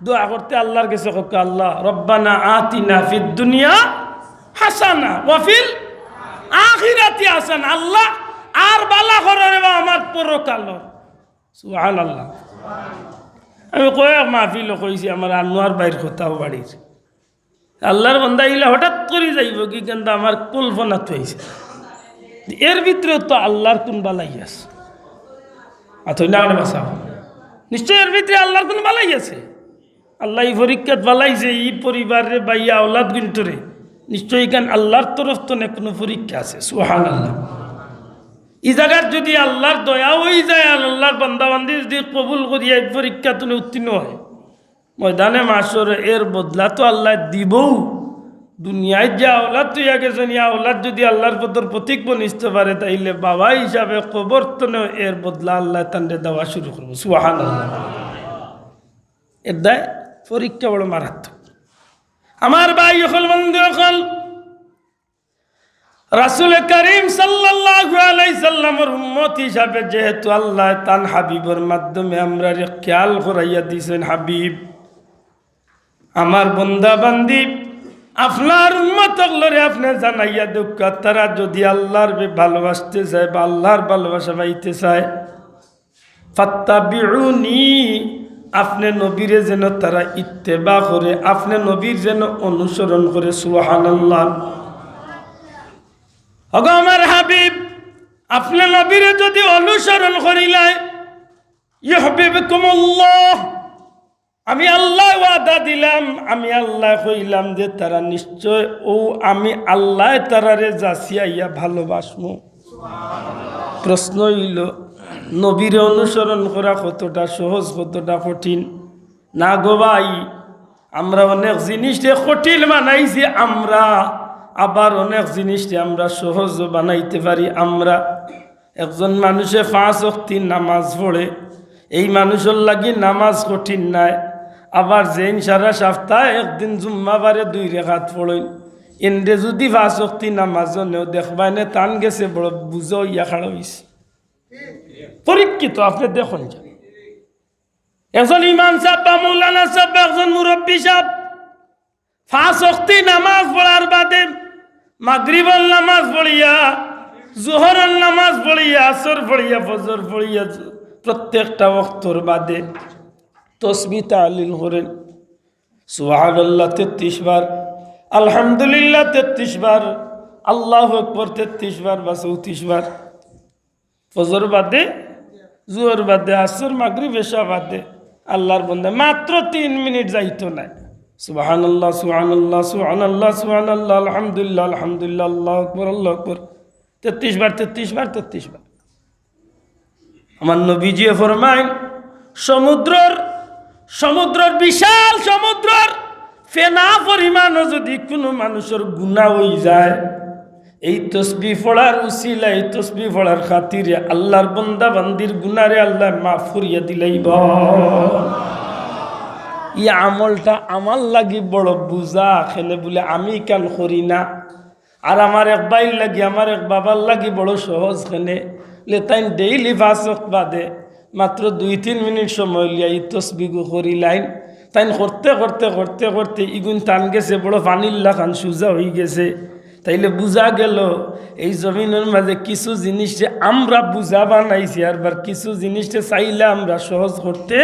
দোয়া করতে আল্লার গেছে কউক্কা, আল্লাহ, রব্বানা আতিনা ফিদ দুনিয়া হাসানা ওয়া ফিল আখিরাতি হাসানা। আল্লাহ, আর ভালা করো রে বা আমার পরকালর। সুবহানাল্লাহ। আমি কয়েক মাহফিলো কইছি, আমার আনোয়ার ভাইর কথাও বাড়ির। আল্লার বান্দা ইলা হঠাৎ করি যাইবো কি, কিন্তু আমার কল্পনাত অইছে। এর ভিতরে তো আল্লার কুন বালাই আছে। মাতইন না কেনে বা সাব? নিশ্চয় এর ভিতরে আল্লার কুন বালাই আছে। আল্লায় ই পরীক্ষাত ফালাইছে, ই পরিবাররে বা ই আওলাদ গুইন্তরে। নিশ্চয় ইখান আল্লার তরফ তনে কুনু পরীক্ষা আছে। সুবহানাল্লাহ। ই জাগাত যুদি আল্লার দয়া অইযায় আর আল্লার বান্দা-বান্দি যুদি কবুল করিয়া ই পরীক্ষা তনে উত্তীর্ণ অয়, ময়দানে মাশরো এর বদলা তো আল্লায় দিবউ। দুনিয়াত যে আওলাদ থইয়া গেছইন, ই আওলাদ যুদি আল্লার পথর পথিক বনিতে পারে, তাইলে বাবা হিসাবে কবর তনেও এর বদলা আল্লায় তানরে দেওয়া শুরু করবো। সুবহানাল্লাহ। এর দায় পরীক্ষা বড় মারাত্মক। আমার ভাই অকল, বন্ধু অকল, রাসুলে করিম সাল্লাল্লাহু আলাইহি সাল্লামর উম্মত হিসাবে যেহেতু আল্লায় তান হাবিবর মাধ্যমে আমরারে খেয়াল করাইয়া দিছইন, হাবিব, আমার বন্দা বান্দি, আপনার উম্মত অকলরে আপনে জানাইয়া দেউক্কা, তারা যুদি আল্লারে ভালোবাসতে চায় বা আল্লার ভালোবাসা পাইতে চায়, ফাত্তাবিউনি, আপনে নবীরে যেন তারা ইত্তেবা করে, আপনে নবীর যেন অনুসরণ করে। সুবহানাল্লাহ। ওগো আমার হাবিব, আপনে নবীরে যুদি অনুসরণ করিলায়, ইউহবিবকুমুল্লাহ, আমি আল্লায় ওয়াদা দিলাম, আমি আল্লায় কইলাম যে তারা নিশ্চয় অউ আমি আল্লায় তারারে যাচিয়া ভালোবাসমু। প্রশ্ন অইলো, নবীরে অনুসরণ করা কতটা সহজ, কতটা কঠিন? না গো ভাই, আমরা অনেক জিনিসরে কঠিন বানাইছি আমরা, আবার অনেক জিনিসরে আমরা সহজ বানাইতে পারি আমরা। একজন মানুষে পাঁচ ওয়াক্তি নামাজ পড়ে, এই মানুষর লাগি নামাজ কঠিন নায়। আবার যেইন সারা সপ্তাহ একদিন জুম্মাবারে দুই রেকাত পড়ইন, এনরে যুদি পাঁচ ওয়াক্তি নামাজও নেও, দেখবায় নে তান গেছে বড় বুঝা অইয়া খাড়া অইছে। পরীক্ষিত, আপনে দেখইন যে একজন ইমাম সাব বা মৌলানা সাব বা একজন মুরব্বি সাব পাঁচ ওয়াক্তি নামাজ পড়ার বাদে, মাগরিবর নামাজ পড়িয়া, জোহরর নামাজ পড়িয়া, আসর পড়িয়া, ফজর পড়িয়া, প্রত্যেকটা ওয়াক্তর বাদে তসবি তাহলিল করেন। সুবহানাল্লাহ তেত্রিশ বার, আলহামদুলিল্লাহ তেত্রিশ বার, আল্লাহু আকবার তেত্রিশ বার বা চৌত্রিশ বার। ফজর বাদে, জোহর বাদে, আসর, মাগরিব, এশা বাদে আল্লাহর বন্দা মাত্র তিন মিনিট যাইতো নায়। সুবহানাল্লাহ, সুবহানাল্লাহ, সুবহানাল্লাহ, সুবহানাল্লাহ, আলহামদুলিল্লাহ, আলহামদুলিল্লাহ, আল্লাহু আকবার, আল্লাহু আকবার। তেত্রিশ বার, তেত্রিশ বার, তেত্রিশ বার। আমার নবীজিয়ে ফরমাইন, সমুদ্রর, সমুদ্রর, বিশাল সমুদ্রর ফেনা পরিমাণও যদি কুনু মানুষর গুনা অই যায়, এই তসবি পড়ার উসিলায়, এই তসবি পড়ার খাতিরে আল্লাহর বন্দা বান্দির গুনারে আল্লায় মাফ করিয়া দিলাইবা। ই আমলটা আমার লাগি বড় বুঝা, কেনে বুলে আমি ইখান করি না। আর আমার এক ভাইর লাগি, আমার এক বাবার লাগি বড় সহজ, কেনে বুলে তাইন ডেইলি পাঁচ ওয়াক্ত বাদে মাত্র দুই তিন মিনিট সময় লইয়া ই তসবিগু করিলাইন। তাইন করতে করতে করতে করতে ইগুন তান গেছে বড় পানির লাখান সুজা অই গেছে। তাইলে বুঝা গেল, এই জমিনর মাঝে কিছু জিনিসরে আমরা বুঝা বানাইছি, আর বার কিছু জিনিসরে চাইলে আমরা সহজ করতে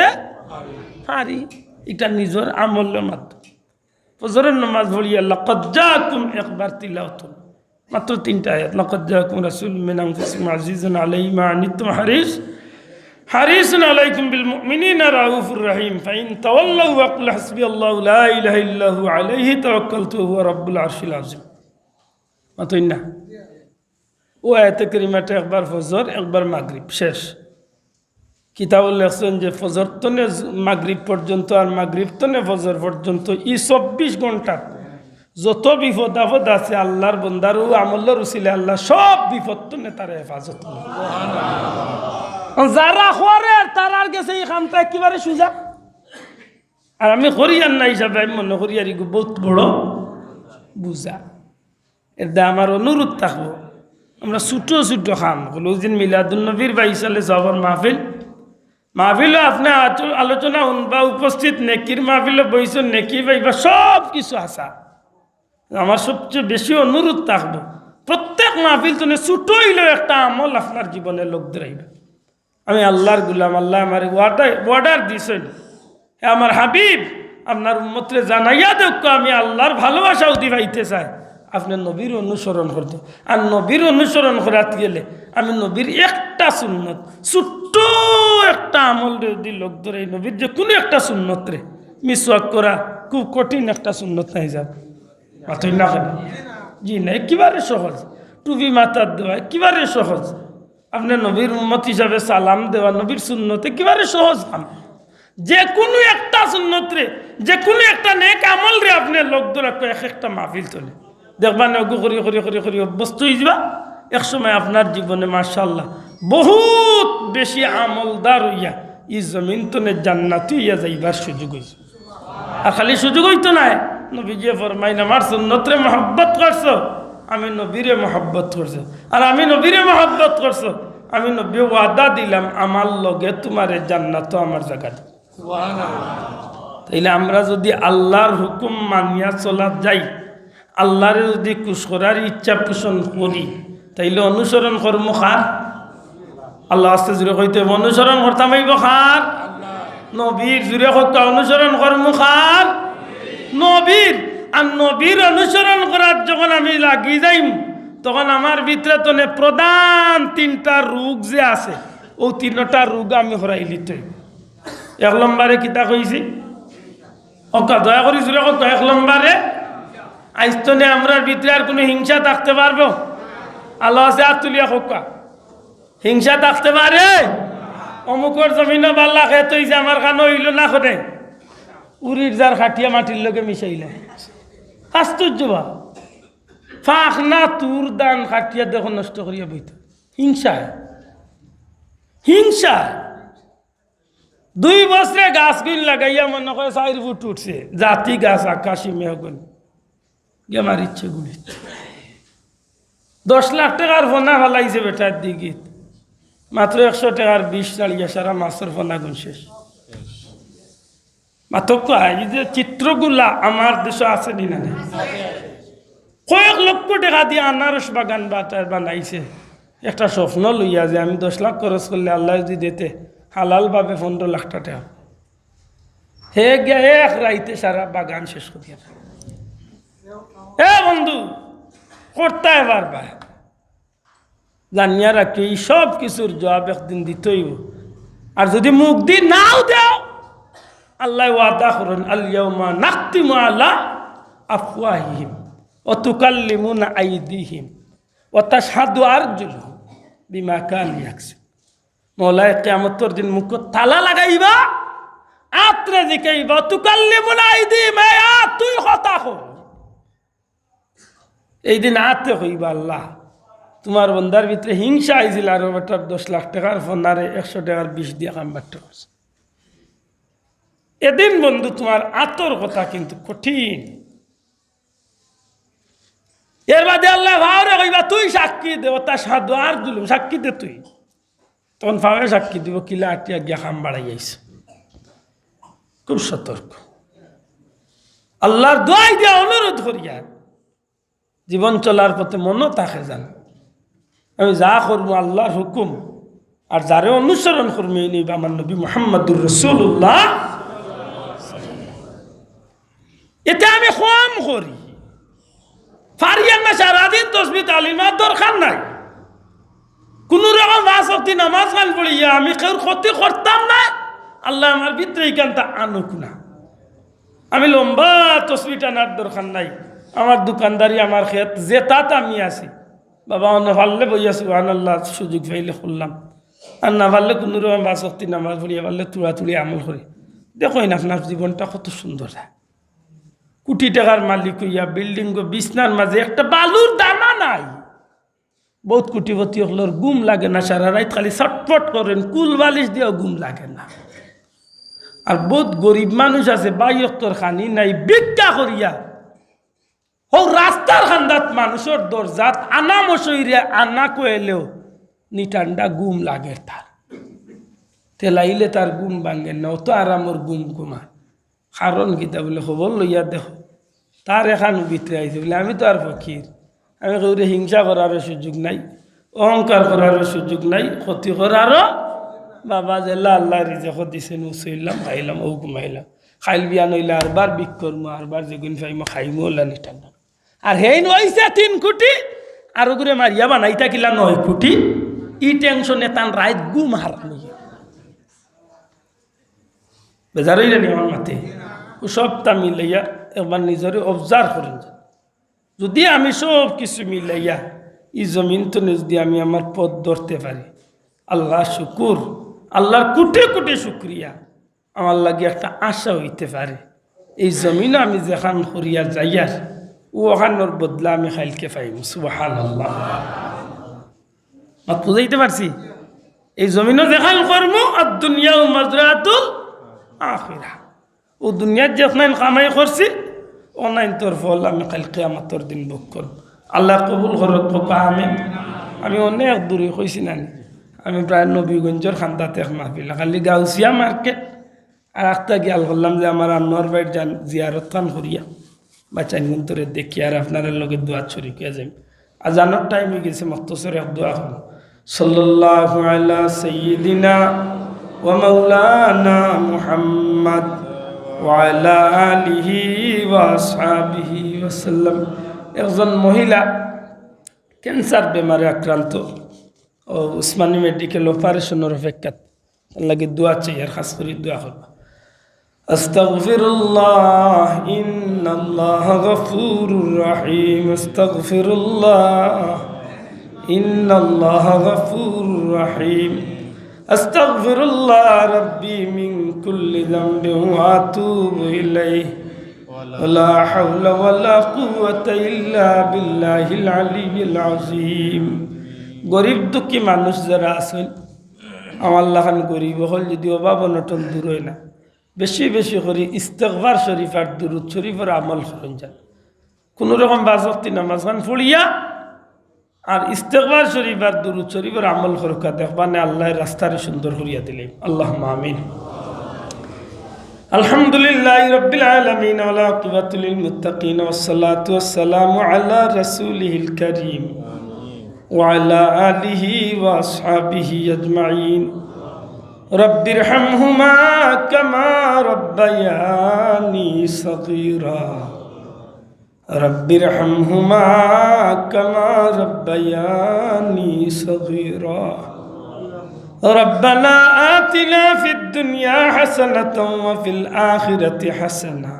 পারি। ইটা নিজর আমলর মাধ্যমে। ফজরর নামাজ পড়িয়া লাকাদ জাআকুম একবার তিলাওয়াত করুন। মাত্র তিনটা আয়াত। লাকাদ জাআকুম রাসূলুম মিন আনফুসিকুম আজিজুন আলাইহি মা আনিতুম হারিস, হারিসুন আলাইকুম বিল মুমিনিনা রাউফুর রহিম। ফাইন তাওয়াল্লাউ ফাকুল হাসবিয়াল্লাহু লা ইলাহা ইল্লা হুয়া আলাইহি তাওয়াক্কালতু ওয়া হুয়া রাব্বুল আরশিল আজিম। মাতইন না? ও আয়াতে কারিমাটা একবার ফজর, একবার মাগরিব, শেষ। কিতাবো লেখছইন যে ফজর তনে মাগরিব পর্যন্ত আর মাগরিব তনে ফজর পর্যন্ত ই চব্বিশ ঘন্টা যত বিপদ আপদ আছে, আল্লাহর বন্দার ও আমলর উসিলে আল্লাহ সব বিপদ তনে তারে হেফাজত করে। যারা করে তারার গেছে ই কামটা একেবারে সুজা। আর আমি করি আর না হিসাবে আমি মনে করি আর ইগু বউত বড় বুঝা। এরদে আমার অনুরোধ থাকবো, আমরা ছোট ছোট কাম অকল, ওই দিন মিলাদুন নবীর বাইশ সালে সবর মাহফিল, মাহফিলো আপনে আচ-, আলোচনা হুনবা, উপস্থিত নেকির মাহফিলো বইছইন, নেকি পাইবা, সব কিছু হাছা। আমার সবচেয়ে বেশি অনুরোধ থাকবো, প্রত্যেক মাহফিল তনে ছোট অইলেও একটা আমল আপনার জীবনে লগ ধরাইবা। আমি আল্লাহর গুলাম, আল্লায় আমারে অর্ডার, অর্ডার দিছইন। হে আমার হাবিব, আপনার উম্মতরে জানাইয়া দেউক্কা, আমি আল্লাহর ভালোবাসা অদি পাইতে চাই, আপনে নবীর অনুসরণ করতো। আর নবীর অনুসরণ করাত গেলে আমি নবীর একটা সুন্নত, ছোট্ট একটা আমলরে অদি লগ ধরাই, নবীর যে কুনু একটা সুন্নতরে, মিসওয়াক করা খুব কঠিন একটা সুন্নত নায় হিসাব। মাতইন না কেনে? জি না, একেবারে সহজ। টুপি মাথাত দেওয়া একেবারে সহজ। আপনে নবীর উম্মত হিসাবে সালাম দেওয়া নবীর সুন্নত, একেবারে সহজ কাম। যে কুনু একটা সুন্নতরে, যে কুনু একটা নেক আমলরে আপনে লগ ধরাউক্কা এক একটা মাহফিল তনে। দেখবা নে, অগু করি করি করি করি অভ্যস্ত অইযিবা। এক সময় আপনার জীবনে মাশাআল্লাহ বউত বেশি আমলদার অইয়া ই জমিন তনে জান্নাতি অইয়া যাইবার সুযোগ অইযিবো। আর খালি সুযোগ অইতো নায়, নবীজিয়ে ফরমাইন, আমার সুন্নতরে মহব্বত করছো, আমি নবীরে মহব্বত করছি। আর আমি নবীরে মহব্বত করছি, আমি নবীয়ে ওয়াদা দিলাম, আমার লগে তুমারে জান্নাতো আমার জাগা দিমু। তাইলে আমরা যুদি আল্লাহর হুকুম মানিয়া চলাত যাই, আল্লাহরে যুদি খুশ করার ইচ্ছা পোষণ করি, তাইলে অনুসরণ করমু কার? আল্লাহ আস্তে জুরে কইতে অইবো, অনুসরণ করতাম অইবো কার? নবীর। জুরে কউক্কা, অনুসরণ করমু কার? নবীর। আর নবীর অনুসরণ করাত যখন আমি লাগি যাইমু, তখন আমার ভিতরে তনে প্রধান তিনটা রোগ যে আছে, অউ তিনটা রোগ আমি হরাইলিতে। এক নম্বরে কিতা কইছি? কউক্কা, দয়া করি জুরে কউক্কা, এক নম্বরে, আইজ তনে আমরার ভিতরে আর কুনু হিংসা থাকতে পারবো? আল্লাহ আছে, আত তুলিয়া কউক্কা। হিংসা থাকতে পারে? অমুকর জমিনো বালা খেত অইছে, আমার খানো অইলো না কেনে? উরির যার খাটিয়া মাটির লগে মিশাইলা। আশ্চর্য বা। ফাখনা তুর ধান খাটিয়া দেখো নষ্ট করিয়া বইতো। হিংসায়। হিংসায়। দুই বছরে গাছগুইন লাগাইয়া মনে কয় চাইর ফুট উঠছে, জাতি গাছ আকাশি মেহগুইন। গিয়া মারিচ্ছে গুলিত। দশ লাখ টেকার ফনা ফালাইছে বেটার দিঘিত, মাত্র একশো টেকার বিষ ছাড়িয়া সারা মাছর ফনাগুইন শেষ। মাতউক্কা, ই যে চিত্রগুলা আমার দেশো আছে নি না নাই? কয়েক লক্ষ টেকা দিয়া আনারস বাগান বাটার বানাইছে, একটা স্বপ্ন লইয়া যে আমি দশ লাখ খরচ করলে আল্লায় যুদি দেইতে হালালভাবে পনরো লাখ টেকা। হে গিয়া এক রাইতে সারা বাগান শেষ করিয়া। এ বন্ধু, করতায় পারবায়। জানিয়া রাখিও, ই সব কিছুর জবাব একদিন দিতে অইবো। আর যুদি মুখদি নাও দেও, আল্লায় ওয়াদা করইন, "আল ইয়াউমা নাখতিমু আলা আফওয়াহিহিম ওয়া তুকাল্লিমুনা আইদিহিম ওয়া তাশহাদু আরজুলুহুম বিমা কানু ইয়াকসিবুন।" মওলায় কিয়ামতর দিন মুখো তালা লাগাইবা, আতরে জিকাইবা, "তুকাল্লিমুনা আইদিহিম, এ আত, তুই কথা ক।" এই দিন আতে কইবা, "আল্লাহ, তুমার বন্দার ভিতরে হিংসা আইছিল, আরো বেটার দশ লাখ টেকার ফোনারে একশো টেকার বিষ দিয়া কাম বাট্টা করছে।" এদিন বন্ধু, তুমার আতর কথা কিন্তু কঠিন। এর বাদে আল্লায় পাওরে কইবা, "তুই সাক্ষী দে, ওয়া তাশহাদু আরজুলুহুম, সাক্ষী দে তুই।" তখন পাওয়ে সাক্ষী দিবো, "কিলা আটিয়া গিয়া কাম বাড়াই আইছে।" খুব সতর্ক। আল্লাহর দোয়াই দিয়া অনুরোধ করিয়ার, জীবন চলার পথে মনো থাকে যেন, আমি যা করমু আল্লাহর হুকুম, আর যারে অনুসরণ করমু, ইনি অইবা আমার নবী মুহাম্মাদুর রাসূলুল্লাহ। এতে আমি কম করি। পারিয়ার না সারাদিন তসবি তালিমার দরকার নাই। কুনু রকম পাঁচ ওয়াক্ত নামাজ খান পড়িয়া আমি কেউর ক্ষতি করতাম না। আল্লায় আমার ভিতরে ইখানতা আনুক না। আমি লম্বা তসবি টানার দরকার নাই। আমার দোকানদারি, আমার খেত, যেতাত আমি আছি, বাবা, অনো পারলে বইয়া সুবহানাল্লাহ সুযোগ পাইলে করলাম, আর না পারলে কুনু রকম পাঁচ ওয়াক্ত নামাজ পড়িয়া পারলে তুড়াতুড়ি আমল করি। দেখইন আপনার জীবনটা কত সুন্দর যায়। কোটি টেকার মালিক অইয়া বিল্ডিংগো বিছনার মাঝে একটা বালুর দানা নাই। বউত কোটিপতি অকলর ঘুম লাগে না, সারা রাইত খালি ছটফট করইন, কুল বালিশ দিয়াও ঘুম লাগে না। আর বউত গরিব মানুষ আছে, বাই অক্তর খানি নাই, ভিক্ষা করিয়া হউ রাস্তার কান্দাত মানুষর দরজাত আনা মশইরে আনা কইলেও নি ঠান্ডা ঘুম লাগের তার। তেলাইলে তার ঘুম ভাঙ্গের না, অত আরামর ঘুম ঘুমায়। কারণ কিতা বুলে খবর লইয়া দেখো, তার এখান ভিতরে আইছে বুলে, "আমি তো আর ফকির, আমি কেউরে হিংসা করারও সুযোগ নাই, অহংকার করারও সুযোগ নাই, ক্ষতি করারও।" বাবা যেলা আল্লায় রিজেক দিছইন, উছইলাম, খাইলাম, অউ ঘুমাইলাম। কাইল বিয়ান অইলে আরবার ভিক করমু, আরবার যেগুন পাইমু খাইমু, অলা নি ঠান্ডা। আর হেইন অইছে তিন কোটি, আর অগুরে মারিয়া বানাইতা কিলা নয় কোটি। ই টেনশনে তান রাইত ঘুম হারাম অইগেছে। বেজার অইরা নি আমার মাতে? অউ সবটা মিলাইয়া একবার নিজরে observe করইন। যুদি আমি সব কিছু মিলাইয়া ই জমিন তনে যুদি আমি আমার পথ ধরতে পারি, আল্লাহ শুকুর, আল্লাহর কোটি কোটি শুকরিয়া। আমার লাগি একটা আশা অইতে পারে, এই জমিনো আমি যেখান করিয়া যাইয়ার, অউ অখানর বদলা আমি কাইলকে পাইমু। সুবহানাল্লাহ। মাত বুঝাইতে পারছি? এই জমিনো যেখান করমু, আদ দুনিয়া মাজরাতুল আখিরা। অউ দুনিয়াত যেখান কামাই করছি, অখানতর ফল আমি কাইল কিয়ামতর দিন ভোগ করমু। আল্লায় কবুল করউক, কউক্কা আমিন। আমি অনেক দূরে কইছি না নি, আমি প্রায় নবীগঞ্জর কান্দাত এক মাহফিল, খালি গাউসিয়া মার্কেট, আর আখতা খিয়াল করলাম যে আমার আনোয়ার ভাইর জান-, জিয়ারত খান করিয়া, বাচ্চাইনগুন্তরে দেখিয়া আর আপনারার লগে দোয়াত শরিক অইয়া যাইমু। আজানর টাইম অইগেছে, মখতসর এক দোয়া করমু। সাল্লাল্লাহু আলা সাইয়্যিদিনা ওয়া মাওলানা মুহাম্মদ ওয়া আলা আলিহি ওয়া আসহাবিহি ওয়া সাল্লাম। একজন মহিলা ক্যান্সার বেমারে আক্রান্ত, অউ উসমানী মেডিকেল অপারেশনর অপেক্ষাত। তার লাগি দোয়া চাই, আর খাস করি দোয়া করবা। أستغفر الله إن الله غفور رحيم. أستغفر الله إن الله غفور رحيم. أستغفر الله ربي من كل ذنب وأتوب إليه. ولا حول ولا قوة إلا بالله العلي العظيم. গরিব দুঃখী মানুষ যেরা আছইন, আমার লাখান গরিব অকল যুদি অভাব অনটন দূর অয় না, বেশি বেশি করি ইস্তেগফার শরিফ আর দুরুদ শরিফর আমল করইন যান। কুনু রকম পাঁচ ওয়াক্তি নামাজ খান পড়িয়া আর ইস্তেগফার শরিফ আর দুরুদ শরিফর আমল করউক্কা, দেখবা নে আল্লায় রাস্তারে সুন্দর করিয়া দিলে। আল্লাহুম্মা আমিন। الحمد لله رب العالمين والعاقبة للمتقين والصلاة والسلام على رسوله الكريم وعلى آله وأصحابه أجمعين. رب ارحمهما كما ربياني صغيرا. رب ارحمهما كما ربياني صغيرا. ربنا آتنا في الدنيا حسنة وفي الآخرة حسنة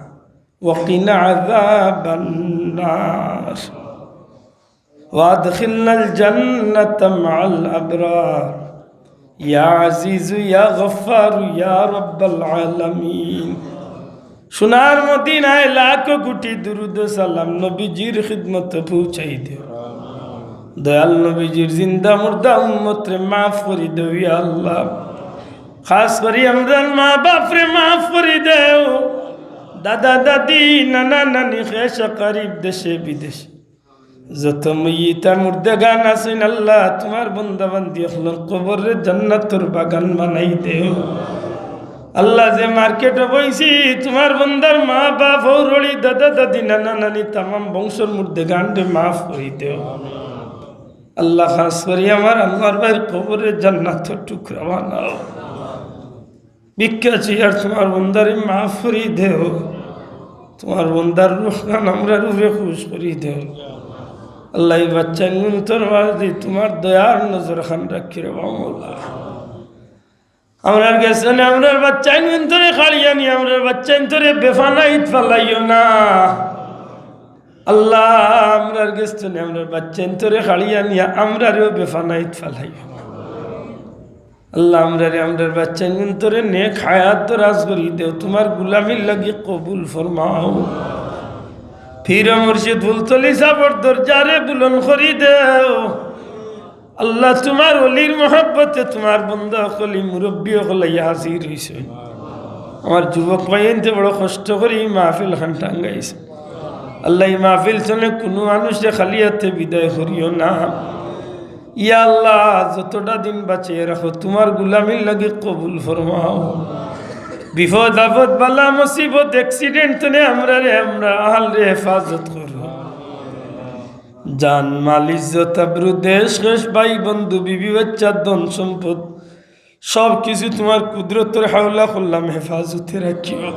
وقنا عذاب النار. وأدخلنا الجنة مع الأبرار. يا عزيز يا غفار يا رب العالمين. সোনার মদিনায় লাখো কোটি দুরুদ ও সালাম নবীজির খিদমতে পৌঁছাই দেও। দয়াল নবীজির জিন্দা মুর্দা উম্মতরে মাফ করি দেও, ইয়া আল্লাহ। খাস করি আমরার মা বাপরে মাফ করি দেও। দাদা দাদি, নানা নানি, খেশ করিব, দেশে বিদেশে যত মইতা মুর্দেগান আছইন, আল্লাহ, তুমার বন্দা বান্দি অকলর কবররে জান্নাতর বাগান বানাই দেও। আল্লাহ, যে মার্কেটো বইছি, তুমার বন্দার মা বাপ, হউরড়ি, দাদা দাদি, নানা নানি, তামাম বংশর মুর্দেগানরে মাফ করি দেও। আল্লাহ, খাস করি আমার আনোয়ার ভাইর কবররে জান্নাতর টুকরা বানাও। ভিক্ষা চাইয়ার তুমার বন্দারে মাফ করি দেও, তুমার বন্দার রুহখান আমরার উপরে খুশ করি দেও। আল্লাহ, ই বাচ্চাইনগুন্তর মাঝে তুমার দয়ার নজর খান রাখি রে বা মওলা। আমরার গেছ থনে আমরার বাচ্চাইনগুন্তরে কাড়িয়া নিয়া আমরার বাচ্চাইন্তরে বেফানাইত ফালাইও না। আল্লাহ, আমরার গেছ থনে আমরার বাচ্চাইন্তরে কাড়িয়া নিয়া আমরারেও বেফানাইত ফালাইও না। আল্লাহ, আমরারে, আমরার বাচ্চাইনগুন্তরে নেক হায়াত দরাজ করি দেও, তুমার গুলামির লাগি কবুল ফরমাও। পীর মুর্শিদ ফুলতলি সাবর দরজারে বুলন্দ করি দেও। আল্লাহ, তুমার ওলির মহব্বতে তুমার বন্দা অকল, ই মুরব্বি অকল আইয়া হাজির অইছে। আমার যুবক ভাইয়াইন্তে বড় কষ্ট করি ই মাহফিল খান টাঙ্গাইছে। আল্লাহ, ই মাহফিল থনে কুনু মানুষরে খালি আতে বিদায় করিও না। ইয়া আল্লাহ, যতটা দিন বাঁচাইয়া রাখো, তুমার গুলামির লাগি কবুল ফরমাও। বিপদ আপদ, বালা মুসিবত, accident থনে আমরারে, আমরার আহলরে হেফাজত করো। জান, মাল, ইজ্জত, আবরু, দেশ, খেশ, ভাই, বন্ধু, বিবি, বাচ্চা, ধন, সম্পদ, সব কিছু তুমার কুদরতর হাওলা করলাম, হেফাজতে রাখিও।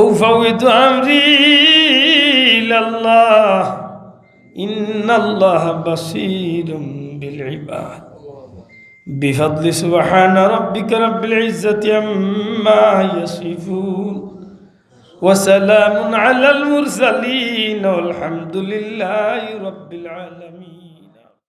أفوض أمري إلى الله إن الله بصير بالعباد. بفضل سبحان ربك رب العزة عما يصفون وسلام على المرسلين والحمد لله رب العالمين.